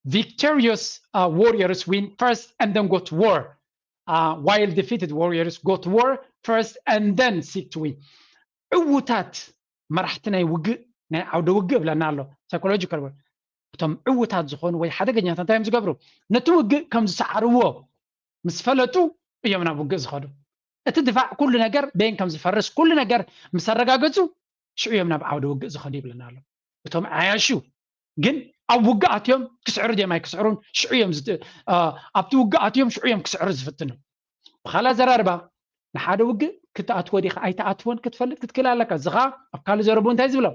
victorious uh, warriors win first and then go to war, uh, while defeated warriors go to war first and then seek to win. ዕዉታት መራሕቲ ናይ ውግእ፣ ናይ ዓውደ ውግእ እብለና ኣሎ። ሳይኮሎጂካል ወር እቶም ዕዉታት ዝኾኑ ወይ ሓደገኛታት እንታይ እዮም ዝገብሩ? ነቲ ውግእ ከም ዝሰዓርዎ ምስ ፈለጡ እዮም ናብ ውግእ ዝኸዱ። እቲ ድፋዕ ኩሉ ነገር በይን ከም ዝፈርስ ኩሉ ነገር ምስ ኣረጋገጹ ሽዑ እዮም ናብ ዓውደ ውግእ ዝኸዱ ይብለና ኣሎ። እቶም ዓያሹ ግን ኣብ ውግእ ኣትዮም ክስዕሩ ድዮም ኣይክስዕሩን ሽዑ እዮም ዝት- አ፣ ኣብቲ ውግእ ኣትዮም ሽዑ እዮም ክስዕሩ ዝፍትኑ። ብኻልእ ኣዘራርባ ንሓደ ውግእ ክትኣትዎ ዲኻ ኣይትኣትዎን ክትፈልጥ ክትክእል ኣለካ። እዚ ኸኣ ኣብ ካልእ ዘረቡ እንታይ ዝብሎ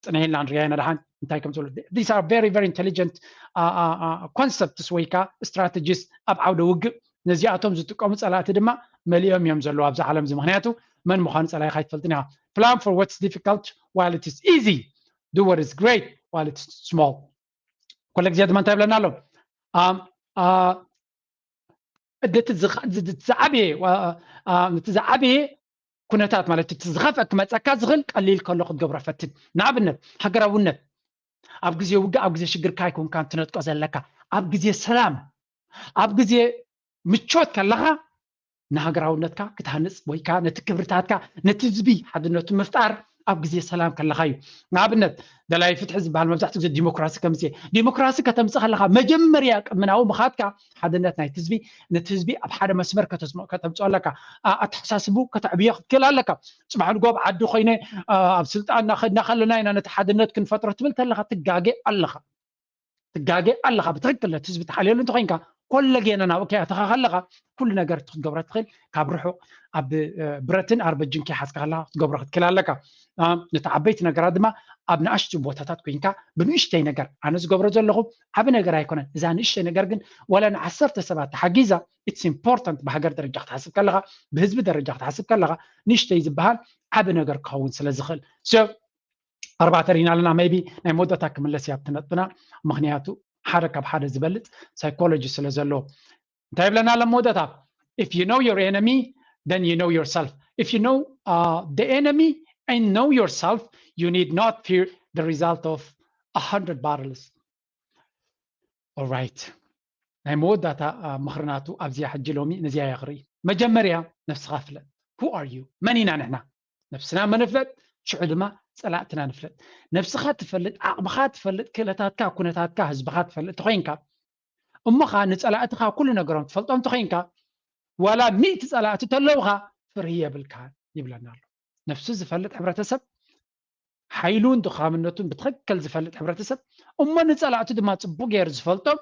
ጽንሕ ኢልና ንሪኣ ኢና ደሓን እንታይ ከም ዝብሎ። These are very very intelligent uh, uh, uh, concepts ወይ ከዓ strategies ኣብ ዓውደ ውግእ ነዚኣቶም ዝጥቀሙ ጸላእቲ ድማ መሊኦም እዮም ዘለዉ ኣብዚ ዓለም እዚ። ምክንያቱ መን ምዃኑ ጸላኢኻ ኣይትፈልጥን ኢኻ። Plan for what's difficult while it is easy. Do what is great while it's small. ኩለ ግዜ ድማ እንታይ ይብለና ኣሎ? ኣም፣ ኣ፣ እቲ ዝኸ- ዝ- ዝ- ዝዓበየ ዋ- ኣ፣ እቲ ዝዓበየ ኩነታት ማለት እቲ ዝኸፍአ ክመፀካ ዝኽእል ቀሊል ከሎ ክትገብሮ ፈትን። ንኣብነት ሃገራውነት ኣብ ግዜ ውግእ ኣብ ግዜ ሽግርካ ኣይኮንካን ትነጥቆ ዘለካ። ኣብ ግዜ ሰላም ኣብ ግዜ ምቾት ከለኻ ንሃገራውነትካ ክትሃንፅ ወይ ከዓ ነቲ ክብርታትካ ነቲ ህዝቢ ሓድነቱ ምፍጣር ኣብ ግዜ ሰላም ከለኻ እዩ። ንኣብነት ደላይ ፍትሒ ዝበሃል መብዛሕትኡ ግዜ ዲሞክራሲ ከምፅእ። ዲሞክራሲ ከተምፅእ ከለኻ መጀመርያ ቅድሚ ናብኡ ምኻድካ ሓድነት ናይቲ ህዝቢ ነቲ ህዝቢ ኣብ ሓደ መስመር ከተስምዖ- ከተምፅኦ ኣለካ። ኣ- ኣተሓሳስቡ ከተዕብዮ ክትክእል ኣለካ። ፅባሕ ንጎ ኣብ ዓዲ ኮይነ ኣ- ኣብ ስልጣን እናኸድና ከለና ኢና ነቲ ሓድነት ክንፈጥሮ ትብል ተለኻ ትጋገ ኣለኻ። ትጋገ ኣለኻ ብትክክል ነቲ ህዝቢ ትሓልየሉ እንተኮይንካ ኮለጌነ ናብኡ ከይኣተኻ ከለኻ ኩሉ ነገር እቲ ክትገብሮ ትኽእል ካብ ርሑቕ ኣብ እ፣ ብረትን ኣርበጅን ከይሓዝካ ከለኻ ክትገብሮ ክትክእል ኣለካ። ኣ፣ ነቲ ዓበይቲ ነገራት ድማ ኣብ ንኣሽቱ ቦታታት ኮይንካ ብንእሽተይ ነገር ኣነ ዝገብሮ ዘለኹ ዓቢ ነገር ኣይኮነን። እዛ ንእሽተይ ነገር ግን ዋላ ንዓሰርተ ሰባት ተሓጊዛ it's important ብሃገር ደረጃ ክትሓስብ ከለኻ ብህዝቢ ደረጃ ክትሓስብ ከለኻ ንእሽተይ ዝበሃል ዓቢ ነገር ክኸውን ስለ ዝኽእል so ኣርባዕተ ርኢና ኣለና maybe ናይ መወዳእታ ክምለስ እያ ኣብቲ ነጥብና ምክንያቱ ሓደ ካብ ሓደ ዝበልፅ ሳይኮሎጂ ስለ ዘሎ እንታይ ይብለና ኣሎ መወዳእታ if you know your enemy then you know yourself if you know uh, the enemy and know yourself you need not fear the result of a hundred battles alright ናይ መወዳእታ ምኽርናቱ ኣብዚኣ ሕጂ ሎሚ ነዚኣ እያ ክርኢ መጀመርያ ነፍስኻ ፍለጥ who are you መን ኢና ንሕና ነብስና መነፍለጥ ሽዑ ድማ ፀላእትና ንፍለጥ ነብስኻ ትፈልጥ ዓቕምኻ ትፈልጥ ክእለታትካ ኩነታትካ ህዝብኻ ትፈልጥ ተኮይንካ እሞ ከዓ ንፀላእትኻ ኩሉ ነገሮም ትፈልጦም ተኮይንካ ዋላ ሚእቲ ፀላእቲ ተለውካ ፍርሂ የብልካ ይብለና ኣሎ ነብሱ ዝፈልጥ ሕብረተሰብ ሓይሉን ድኻምነቱን ብትክክል ዝፈልጥ ሕብረተሰብ እሞ ንፀላእቱ ድማ ፅቡቅ ገይሩ ዝፈልጦም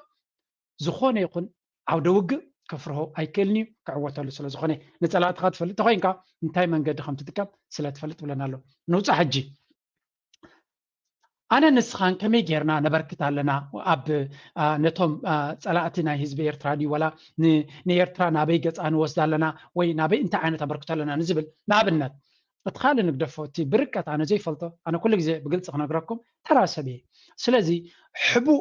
ዝኾነ ይኹን ዓውደ ውግእ ከፍርሆ ኣይክእልን እዩ ክዕወተሉ ስለ ዝኾነ ንፀላእትኻ ትፈልጥ ተኮይንካ እንታይ መንገዲ ከም ትጥቀም ስለ ትፈልጥ ብለና ኣሎ ንውፃ ሕጂ ኣነ ንስኻን ከመይ ጌርና ነበርክት ኣለና ኣብ ነቶም ፀላእቲ ናይ ህዝቢ ኤርትራ ድዩ ወላ ንኤርትራ ናበይ ገፃ ንወስዳ ኣለና ወይ ናበይ እንታይ ዓይነት ኣበርክቶ ኣለና ንዝብል ንኣብነት እቲ ካልእ ንግደፎ እቲ ብርቀት ኣነ ዘይፈልጦ ኣነ ኩሉ ግዜ ብግልፂ ክነግረኩም ተራ ሰብ እየ ስለዚ ሕቡእ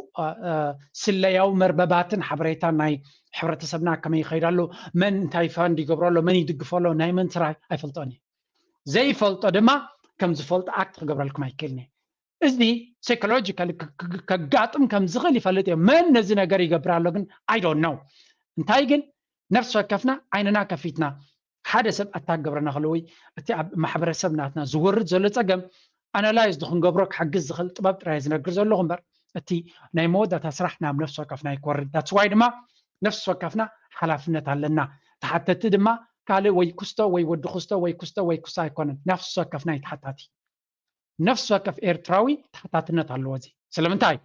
ስለያዊ መርበባትን ሓበሬታን ናይ ሕብረተሰብና ከመይ ይኸይድ ኣሎ መን እንታይ ፋንድ ይገብሮ ኣሎ መን ይድግፎ ኣሎ ናይ መን ስራሕ ኣይፈልጦን እየ ዘይፈልጦ ድማ ከም ዝፈልጦ ኣክት ክገብረልኩም ኣይክእልን እየ እዚ ሳይኮሎጂካሊ ከጋጥም ከም ዝኽእል ይፈልጥ እየ መን ነዚ ነገር ይገብር ኣሎ ግን ኣይ ዶንት ኖው እንታይ ግን ነፍሲ ወከፍና ዓይንና ከፊትና ሓደ ሰብ ኣታክ ገብረና ከሎ ወይ እቲ ኣብ ማሕበረሰብ ናትና ዝወርድ ዘሎ ፀገም ኣናላይዝ ክንገብሮ ክሕግዝ ዝኽእል ጥበብ ጥራይ ዝነግር ዘለኹ እምበር እቲ ናይ መወዳእታ ስራሕ ናብ ነፍሲ ወከፍና ኣይክወርድ that's why ድማ ነፍሲ ወከፍና ሓላፍነት ኣለና ተሓተቲ ድማ ካልእ ወይ ክስቶ ወይ ወዲ ክስቶ ወይ ክስቶ ወይ ክስቶ ኣይኮነን ነፍሲ ወከፍና ይተሓታቲ ነፍሲ ወከፍ ኤርትራዊ ተሓታትነት ኣለዎ እዚ ስለምንታይ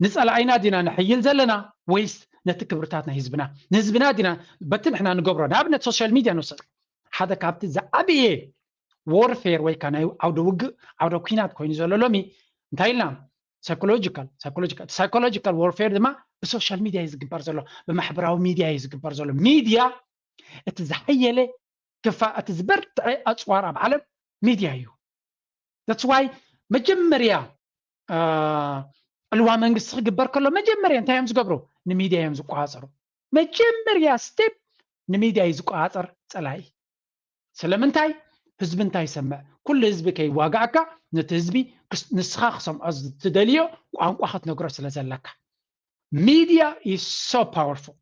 ንፀላኢና ዲና ንሕይል ዘለና ወይስ ነቲ ክብርታት ናይ ህዝብና ንህዝብና ዲና በቲ ንሕና ንገብሮ ንኣብነት social media ንወሰድ ሓደ ካብቲ ዝዓበየ warfare ወይ ከዓ ናይ ዓውደ ውግእ ዓውደ ኩናት ኮይኑ ዘሎ ሎሚ እንታይ ኢልና psychological psychological psychological warfare ድማ ብ social media እዩ ዝግበር ዘሎ ብማሕበራዊ ሚድያ እዩ ዝግበር ዘሎ media እቲ ዝሓየለ ክፋ እቲ ዝበርትዐ ኣፅዋር ኣብ ዓለም media እዩ that's why መጀመርያ ዕልዋ መንግስቲ ክግበር ከሎ መጀመርያ እንታይ እዮም ዝገብሩ ንሚድያ እዮም ዝቆፃፀሩ መጀመርያ step ንሚድያ እዩ ዝቆፃፀር ፀላኢ ስለምንታይ ህዝቢ እንታይ ይሰምዕ ኩሉ ህዝቢ ከይዋጋኣካ ነቲ ህዝቢ ንስኻ ክሰምዖ ዝትደልዮ ቋንቋ ክትነግሮ ስለ ዘለካ media is so powerful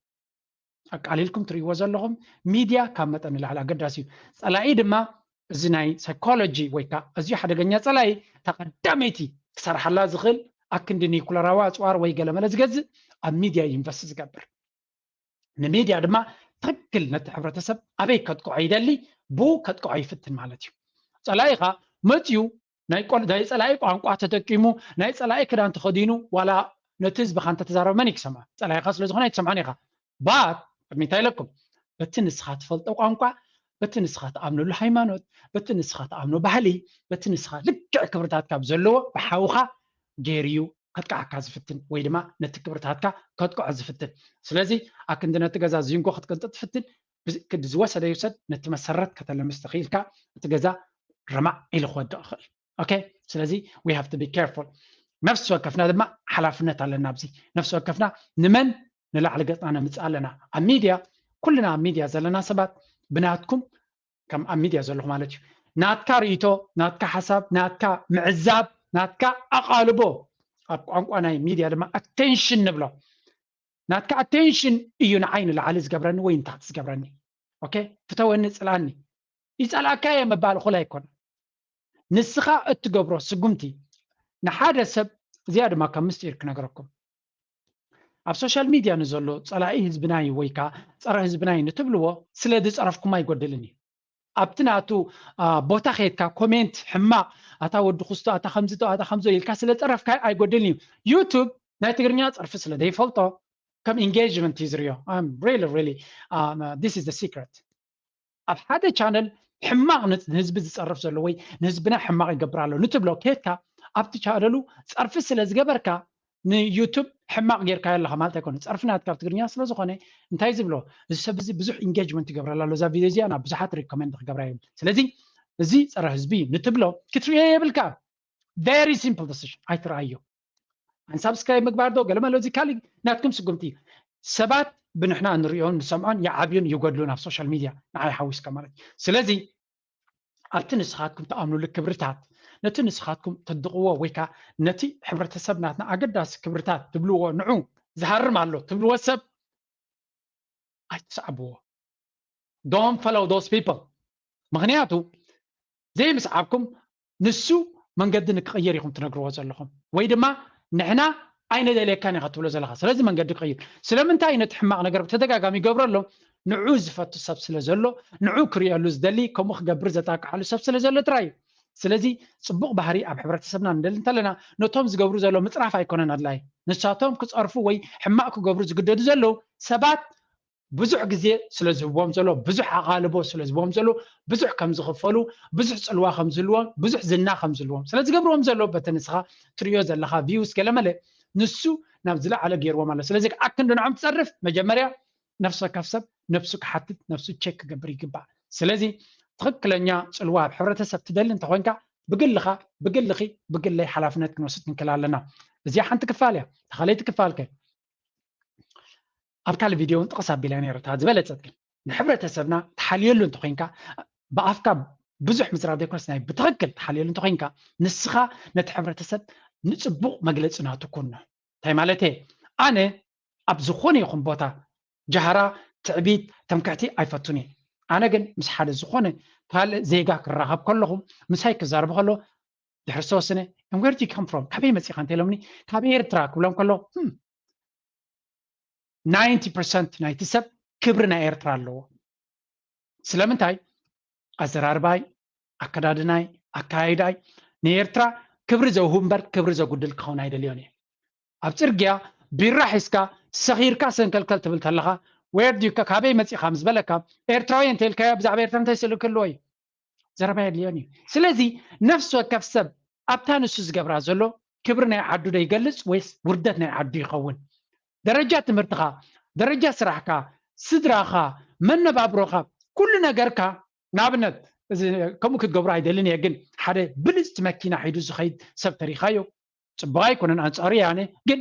ኣቃሊልኩም ትርእይዎ ዘለኹም ሚድያ ካብ መጠን ንላዕሊ ኣገዳሲ እዩ ፀላኢ ድማ እዚ ናይ psychology ወይ ከዓ ኣዝዩ ሓደገኛ ፀላኢ ተቐዳመይቲ ክሰርሓላ ዝኽእል ኣክንዲ ኒኩለራዊ ኣፅዋር ወይ ገለመለ ዝገዝእ ኣብ ሚድያ invest ዝገብር ንሚድያ ድማ ትክክል ነቲ ሕብረተሰብ ኣበይ ከጥቅዖ ይደሊ ብኡ ከጥቅዖ ይፍትን ማለት እዩ ፀላኢኻ መፅዩ ናይ ፀላኢ ቋንቋ ተጠቂሙ ናይ ፀላኢ ክዳን ተኸዲኑ ዋላ ነቲ ህዝብኻ እንተተዛረበ መን ይክሰምዖ ፀላኢኻ ስለዝኾነ ኣይትሰምዖን ኢኻ but ቅድሚ እንታይ ኢለኩም በቲ ንስኻ ትፈልጦ ቋንቋ በቲ ንስኻ ትኣምነሉ ሃይማኖት በቲ ንስኻ ትኣምኖ ባህሊ በቲ ንስኻ ልክዕ ክብርታት ካብ ዘለዎ ብሓውኻ ገይርዩ ከጥቃዓካ ዝፍትን ወይ ድማ ነቲ ክብርታትካ ከጥቅዖ ዝፍትን ስለዚ ኣክንዲ ነቲ ገዛ ዚንጎ ክትቅንጥጥ ትፍትን ክዲ ዝወሰደ ይውሰድ ነቲ መሰረት ከተለምስ ተኽኢልካ እቲ ገዛ ረማዕ ኢሉ ክወድቕ ይኽእል okay ስለዚ we have to be careful ነፍሲ ወከፍና ድማ ሓላፍነት ኣለና ኣብዚ ነፍሲ ወከፍና ንመን ንላዕሊ ገፅና ነምፅእ ኣለና ኣብ ሚድያ ኩልና ኣብ ሚድያ ዘለና ሰባት ብናትኩም ከም ኣብ ሚድያ ዘለኹ ማለት እዩ ናትካ ርእቶ ናትካ ሓሳብ ናትካ ምዕዛብ ናትካ ኣቓልቦ ኣብ ቋንቋ ናይ ሚድያ ድማ attention ንብሎ ናትካ attention እዩ ንዓይ ንላዕሊ ዝገብረኒ ወይ ንታሕቲ ዝገብረኒ okay ፍተወኒ ፅላኒ ይፀላእካ እየ ምባል እኹል ኣይኮነ ንስኻ እትገብሮ ስጉምቲ ንሓደ ሰብ እዚኣ ድማ ከም ምስጢር ክነግረኩም ኣብ social media ንዘሎ ፀላኢ ህዝብና እዩ ወይ ከዓ ፀረ ህዝብና እዩ ንትብልዎ ስለ ዝፀረፍኩም ኣይጎድልን እዩ ኣብቲ ናቱ ቦታ ከየድካ comment ሕማቕ ኣታ ወዲ ክስቶ ኣታ ከምዝቶ ኣታ ከምዞ ኢልካ ስለ ፀረፍካ ኣይጎድልን እዩ YouTube ናይ ትግርኛ ፀርፊ ስለ ዘይፈልጦ ከም engagement እዩ ዝርዮ really really this is the secret ኣብ ሓደ channel ሕማቕ ንህዝቢ ዝፀርፍ ዘሎ ወይ ንህዝብና ሕማቕ ይገብር ኣሎ ንትብሎ ከየድካ ኣብቲ channel ኡ ፀርፊ ስለ ዝገበርካ ንዩቱብ ሕማቕ ጌርካዮ ኣለኻ ማለት ኣይኮነ ፀርፊ ናትካ ኣብ ትግርኛ ስለ ዝኾነ እንታይ ዝብሎ እዚ ሰብ እዚ ብዙሕ engagement ይገብረላ ኣሎ እዛ ቪድዮ እዚኣ ናብ ብዙሓት recommend ክገብራ እዮም ስለዚ እዚ ፀረ ህዝቢ ንትብሎ ክትርእዮ የብልካ very simple decision ኣይትረኣዮ unsubscribe ምግባር ዶ ገለመለ እዚ ካሊእ ናትኩም ስጉምቲ ሰባት ብንሕና እንሪኦን ንሰምዖን ይዓብዩን ይጎድሉን ኣብ social media ንዓይ ሓዊስካ ማለት እዩ ስለዚ ኣብቲ ንስኻትኩም ትኣምኑሉ ክብርታት ነቲ ንስኻትኩም ተድቕዎ ወይ ከዓ ነቲ ሕብረተሰብ ናትና ኣገዳሲ ክብርታት ትብልዎ ንዑ ዝሃርም ኣሎ ትብልዎ ሰብ ኣይትስዓብዎ don't follow those people ምክንያቱ ዘይምስዓብኩም ንሱ መንገዲ ንክቕይር ኢኹም ትነግርዎ ዘለኹም ወይ ድማ ንሕና ኣይነደልየካን ኢኻ ትብሎ ዘለኻ ስለዚ መንገዲ ክቕይር ስለምንታይ ነቲ ሕማቕ ነገር ብተደጋጋሚ ይገብሮ ኣሎ ንዑ ዝፈቱ ሰብ ስለ ዘሎ ንዑ ክርእየሉ ዝደሊ ከምኡ ክገብር ዘጣቅዓሉ ሰብ ስለ ዘሎ ጥራይ እዩ ስለዚ ፅቡቕ ባህሪ ኣብ ሕብረተሰብና ንደሊ እንተለና ነቶም ዝገብሩ ዘሎ ምፅራፍ ኣይኮነን ኣድላይ ንሳቶም ክፀርፉ ወይ ሕማቕ ክገብሩ ዝግደዱ ዘለዉ ሰባት ብዙሕ ግዜ ስለ ዝህቦም ዘሎ ብዙሕ ኣቓልቦ ስለ ዝህቦም ዘሎ ብዙሕ ከም ዝኽፈሉ ብዙሕ ፅልዋ ከም ዝህልዎም ብዙሕ ዝና ከም ዝህልዎም ስለ ዝገብርዎም ዘሎ በቲ ንስኻ ትርእዮ ዘለኻ views ገለመለ ንሱ ናብ ዝለዓለ ገይርዎም ኣሎ ስለዚ ኣክንዲ ንዖም ትፀርፍ መጀመርያ ነፍሲ ወከፍ ሰብ ነብሱ ክሓትት ነብሱ check ክገብር ይግባእ ስለዚ ትኽክለኛ ፅልዋ ኣብ ሕብረተሰብ ትደሊ እንተኮንካ ብግልኻ ብግልኺ ብግለይ ሓላፍነት ክንወስድ ክንክእል ኣለና እዚኣ ሓንቲ ክፋል እያ ተኻለይቲ ክፋልከ ኣብ ካልእ ቪድዮ እውን ጥቕስ ኣቢላ ነይረ እታ ዝበለጸት ግን ንሕብረተሰብና ትሓልየሉ እንተኮይንካ ብኣፍካ ብዙሕ ምዝራብ ዘይኮነስ ናይ ብትኽክል ትሓልየሉ እንተኮይንካ ንስኻ ነቲ ሕብረተሰብ ንፅቡቕ መግለፂ ናቱ ኩኖ እንታይ ማለት ኣነ ኣብ ዝኾነ ይኹን ቦታ ጃህራ ትዕቢት ተምክሕቲ ኣይፈቱን እየ ኣነ ግን ምስ ሓደ ዝኾነ ካልእ ዜጋ ክራኸብ ከለኹ ምሳይ ክዛረብ ከሎ ድሕሪ ዝተወሰነ and where do you come from ካበይ መፂኻ እንተኢሎምኒ ካብ ኤርትራ ክብሎም ከሎ ninety percent ናይቲ ሰብ ክብሪ ናይ ኤርትራ ኣለዎ ስለምንታይ ኣዘራርባይ ኣከዳድናይ ኣካይዳይ ንኤርትራ ክብሪ ዘውህብ እምበር ክብሪ ዘጉድል ክኸውን ኣይደልዮን እየ ኣብ ፅርግያ ቢራ ሒዝካ ሰኺርካ ሰንከልከል ትብል ተለኻ፣ where do you፣ ካበይ መፂኻ ምስ በለካ፣ ኤርትራዊ እንተልካዮ ብዛዕባ ኤርትራ እንታይ ስእሊ ክህልዎ እዩ? ዘረባ የድልዮን እዩ። ስለዚ ነፍሲ ወከፍ ሰብ ኣብታ ንሱ ዝገብራ ዘሎ ክብሪ ናይ ዓዱ ዶ ይገልፅ ወይስ ውርደት ናይ ዓዱ ይኸውን? ደረጃ ትምህርትኻ፣ ደረጃ ስራሕካ፣ ስድራኻ፣ መነባብሮኻ፣ ኩሉ ነገርካ። ንኣብነት እዚ ከምኡ ክትገብሮ ኣይደልን እየ፣ ግን ሓደ ብልፅቲ መኪና ሒዱ ዝኸይድ ሰብ ተሪኻዮ፣ ፅቡቅ ኣይኮነን፣ ኣንፃሩ እየ ኣነ። ግን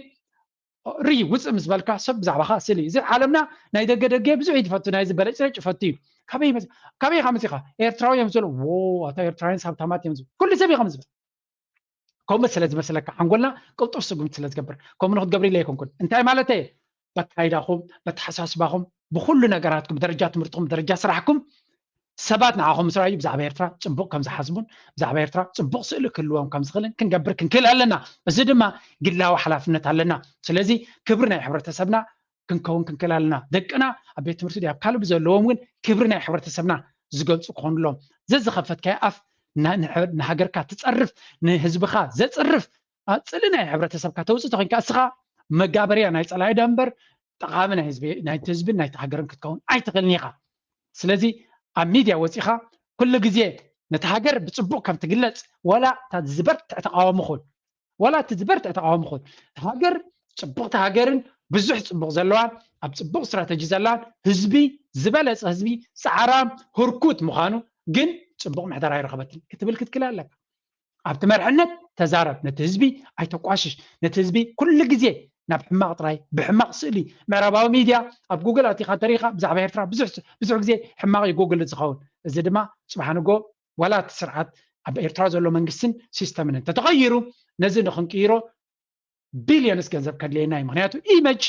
ርኢ ውፅእ ምስ በልካ ሰብ ብዛዕባኻ ስእሊ። እዚ ዓለምና ናይ ደገ ደገ ብዙሕ እዩ ዝፈቱ፣ ናይዚ በለጭረጭ ይፈቱ እዩ። ካበይ መፅ-፣ ካበይ ኢኻ መፂኻ? ኤርትራዊ እዮም ዝብሉ። ዎ፣ ኣታ ኤርትራውያን ሃብታማት እዮም ዝብሉ። ኩሉ ሰብ እዩ ከም ዝብል። ከምኡ ስለ ዝመስለካ ሓንጎልና ቅልጡፍ ስጉምቲ ስለ ዝገብር፣ ከምኡ ንክትገብር ኢለ ኣይኮንኩን። እንታይ ማለት እየ? በካይዳኹም፣ በተሓሳስባኹም፣ ብኩሉ ነገራትኩም፣ ደረጃ ትምህርትኩም፣ ደረጃ ስራሕኩም፣ ሰባት ንዓኹም ምስ ረኣዩ ብዛዕባ ኤርትራ ጽቡቕ ከም ዝሓስቡን ብዛዕባ ኤርትራ ጽቡቕ ስእሊ ክህልዎም ከም ዝኽእልን ክንገብር ክንክእል ኣለና። እዚ ድማ ግላዊ ሓላፍነት ኣለና። ስለዚ ክብሪ ናይ ሕብረተሰብና ክንከውን ክንክእል ኣለና። ደቅና ኣብ ቤት ትምህርቲ ድዩ ኣብ ካልእ ብዘለዎም እውን ክብሪ ናይ ሕብረተሰብና ዝገልጹ ክኾኑሎም። ዘዝኸፈትካዮ ኣፍ ና-፣ ንሐ-፣ ንሃገርካ ትጸርፍ፣ ንህዝብኻ ዘጽርፍ፣ ኣ፣ ጽልኢ ናይ ሕብረተሰብካ ተውጽእ ተኾይንካ እስኻ መጋበርያ ናይ ጸላኢ ዶ እምበር ጠቓሚ ናይ ህዝቢ፣ ናይቲ ህዝብን ናይቲ ሃገርን ክትከውን ኣይትኽእልን ኢኻ። ስለዚ ኣብ ሚድያ ወፂኻ ኩሉ ግዜ ነቲ ሃገር ብፅቡቅ ከም ትግለፅ፣ ዋላ እታ ዝበርትዕ ተቃዋሚ ኹን፣ ዋላ እቲ ዝበርትዕ ተቃዋሚ ኹን፣ ሃገር ፅቡቅቲ ሃገርን ብዙሕ ፅቡቅ ዘለዋን ኣብ ፅቡቅ ስትራተጂ ዘላን ህዝቢ፣ ዝበለፀ ህዝቢ፣ ፃዕራም፣ ህርኩት ምዃኑ፣ ግን ፅቡቅ ምሕደራ ኣይረኸበትን ክትብል ክትክእል ኣለካ። ኣብቲ መርሕነት ተዛረብ፣ ነቲ ህዝቢ ኣይተቋሽሽ። ነቲ ህዝቢ ኩሉ ግዜ ናብ ሕማቕ ጥራይ፣ ብሕማቕ ስእሊ፣ ምዕራባዊ ሚድያ፣ ኣብ ጉግል ኣቲኻ እንተሪኢኻ ብዛዕባ ኤርትራ ብዙሕ፣ ብዙሕ ግዜ ሕማቕ እዩ ጉግል ዝኸውን። እዚ ድማ ጽባሕ ንጎ ዋላ እቲ ስርዓት ኣብ ኤርትራ ዘሎ መንግስትን ሲስተምን እንተተቐይሩ፣ ነዚ ንኽንቅይሮ ቢልዮንስ ገንዘብ ከድልየና እዩ። ምኽንያቱ ኢመጅ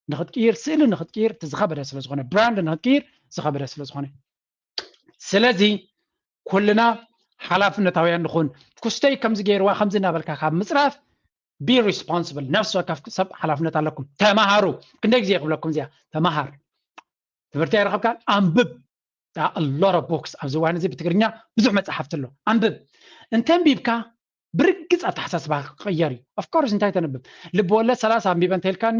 ንኽትቅይር፣ ስእሊ ንኽትቅይር እቲ ዝኸበደ ስለ ዝኾነ፣ ብራንድ ንኽትቅይር ዝኸበደ ስለ ዝኾነ። ስለዚ ኩልና ሓላፍነታውያን ንኹን። ኩስተይ ከምዚ ገይርዋ ከምዚ እናበልካ ካብ ምጽራፍ፣ be responsible፣ ነፍሲ ወከፍ ሰብ ሓላፍነት ኣለኩም። ተማሃሩ። ክንደይ ግዜ ክብለኩም እዚኣ፣ ተማሃር። ትምህርቲ ኣይረኸብካን? ኣንብብ። There are a lot of books። ኣብዚ እዋን እዚ ብትግርኛ ብዙሕ መጽሓፍቲ ኣሎ። ኣንብብ። እንተንቢብካ ብርግጽ ኣተሓሳስባ ክቕየር እዩ። Of course፣ እንታይ ተንብብ? ልቢ ወለድ ሰላሳ ኣንቢበ እንተልካኒ፣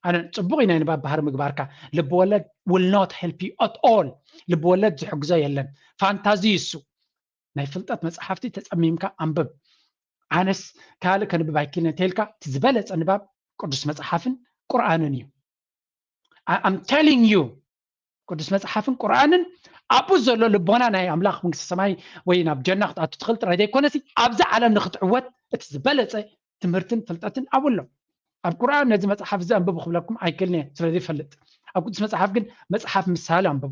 ኣነ ጽቡቕ እዩ ናይ ንባብ ባህሪ ምግባርካ። ልቢ ወለድ will not help you at all። ልቢ ወለድ ዝሕግዞ የለን። ፋንታዚ እዩ እሱ። ናይ ፍልጠት መጽሓፍቲ ተጸሚምካ ኣንብብ። ኣነስ ካልእ ከንብብ ኣይክእልን እንተልካ፣ እቲ ዝበለጸ ንባብ ቅዱስ መጽሓፍን ቁርኣንን እዩ። I-, I'm telling you፣ ቅዱስ መጽሓፍን ቁርኣንን ኣብኡ ዘሎ ልቦና ናይ ኣምላኽ መንግስቲ ሰማይ ወይ ናብ ጀና ክትኣቱ ትኽእል ጥራይ ዘይኮነሲ፣ ኣብዚ ዓለም ንኽትዕወት እቲ ዝበለጸ ትምህርትን ፍልጠትን ኣብኡ ኣሎ። ኣብ ቁርኣን ነዚ መጽሓፍ እዚ ኣንብቡ ክብለኩም ኣይክእልን እየ፣ ስለ ዘይፈልጥ። ኣብ ቅዱስ መጽሓፍ ግን መጽሓፍ ምሳሌ ኣንብቡ።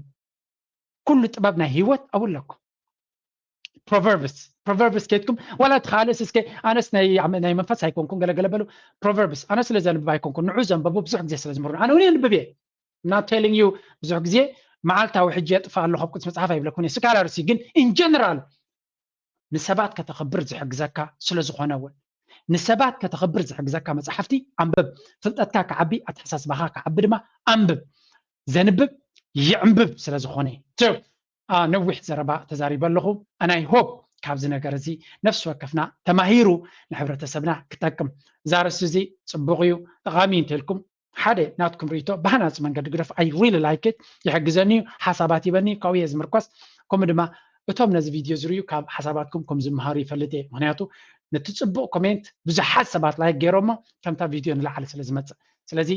ኩሉ ጥበብ ናይ ህይወት ኣብኡ ኣለኩም። ፕሮቨርብስ፣ ፕሮቨርብስ ኬድኩም፣ ዋላ እቲ ካልእስ እስከ፣ ኣነስ ናይ፣ ናይ መንፈስ ኣይኮንኩን፣ ገለገለ በሉ። ፕሮቨርብስ፣ ኣነ ስለ ዘንብብ ኣይኮንኩን፣ ንዑ ዘንበቡ ብዙሕ ግዜ ስለ ዝምህሩኒ። ኣነ እውን የንብብ እየ። I'm not telling you፣ ብዙሕ ግዜ መዓልታዊ ሕጂ የጥፍእ ኣለኹ ኣብ ቅዱስ መጽሓፍ ኣይብለኩን እየ። ስካላርሲ ግን፣ in general፣ ንሰባት ከተኽብር ዝሕግዘካ ስለ ዝኾነ እውን፣ ንሰባት ከተኽብር ዝሕግዘካ መጽሓፍቲ ኣንብብ። ፍልጠትካ ክዓቢ፣ ኣተሓሳስባኻ ክዓቢ ድማ ኣንብብ። ዘንብብ ይዕንብብ ስለ ዝኾነ። So፣ ኣ፣ ነዊሕ ዘረባ ተዛሪበ ኣለኹ። And I hope ካብዚ ነገር እዚ ነፍሲ ወከፍና ተማሂሩ ንሕብረተሰብና ክጠቅም። እዛ ኣርእስቲ እዚ ጽቡቕ እዩ፣ ጠቓሚ እዩ እንተልኩም፣ ሓደ ናትኩም ርእይቶ ብሃናጺ መንገዲ ግደፉ። I really like it። ይሕግዘኒ እዩ፣ ሓሳባት ይበኒ እዩ፣ ካብኡ እየ ዝምርኮስ። ከምኡ ድማ እቶም ነዚ ቪድዮ ዝርእዩ ካብ ሓሳባትኩም ከም ዝመሃሩ ይፈልጥ እየ። ምኽንያቱ ነቲ ጽቡቕ ኮሜንት ብዙሓት ሰባት ላይክ ገይሮሞ፣ ከምታ ቪድዮ ንላዕሊ ስለ ዝመጽእ። ስለዚ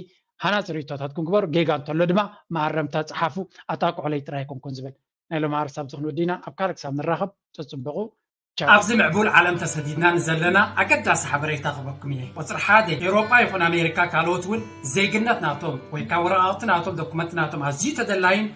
ሃናጺ ርእይቶታትኩም ግበሩ። ጌጋ እንተሎ ድማ መኣረምታ ጽሓፉ። ኣጣቅዑለይ ጥራይ ኣይኮንኩን ዝብል። ናይ ሎሚ ኣርእስቲ ኣብዚ ክንወድእና፣ ኣብ ካልእ ክሳብ ንራኸብ፣ ተጽብቑ። ቻው። ኣብዚ ምዕቡል ዓለም ተሰዲድና ንዘለና ኣገዳሲ ሓበሬታ ክህበኩም እየ። ቁጽሪ ሓደ፣ ኤውሮጳ ይኹን ኣሜሪካ፣ ካልኦት እውን ዜግነት ናቶም ወይ ከዓ ወረቓቕቲ ናቶም፣ ዶኩመንት ናቶም ኣዝዩ ተደላይን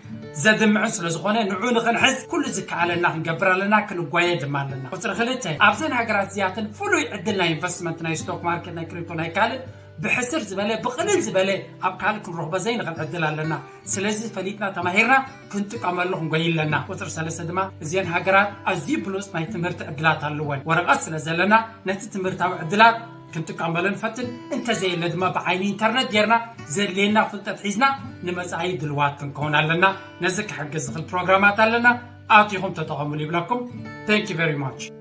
ዘድምዕን ስለ ዝኾነ፣ ንዑ ንኽንሕዝ ኩሉ ዝከኣለና ክንገብር ኣለና፣ ክንጓየ ድማ ኣለና። ቁጽሪ ክልተ፣ ኣብዘን ሃገራት እዚኣተን ፍሉይ ዕድል ናይ ኢንቨስትመንት፣ ናይ ስቶክ ማርኬት፣ ናይ ክሪፕቶ፣ ናይ ካልእ ብሕስር ዝበለ፣ ብቕልል ዝበለ ኣብ ካልእ ክንረኽቦ ዘይንኽእል ዕድል ኣለና። ስለዚ ፈሊጥና ተማሂርና ክንጥቀመሉ ክንጎይ ኣለና። ቁጽሪ ሰለስተ ድማ፣ እዘን ሃገራት ኣዝዩ ብሉጽ ናይ ትምህርቲ ዕድላት ኣለወን። ወረቐት ስለ ዘለና ነቲ ትምህርታዊ ዕድላት ክንጥቀመሉ ንፈትን፣ እንተዘየለ ድማ ብዓይኒ ኢንተርነት ጌርና ዘድልየና ፍልጠት ሒዝና ንመጻኢ ድልዋት ክንከውን ኣለና። ነዚ ክሕግዝ ዝኽእል ፕሮግራማት ኣለና፣ ኣቲኹም ተጠቐሙሉ ይብለኩም። Thank you very much።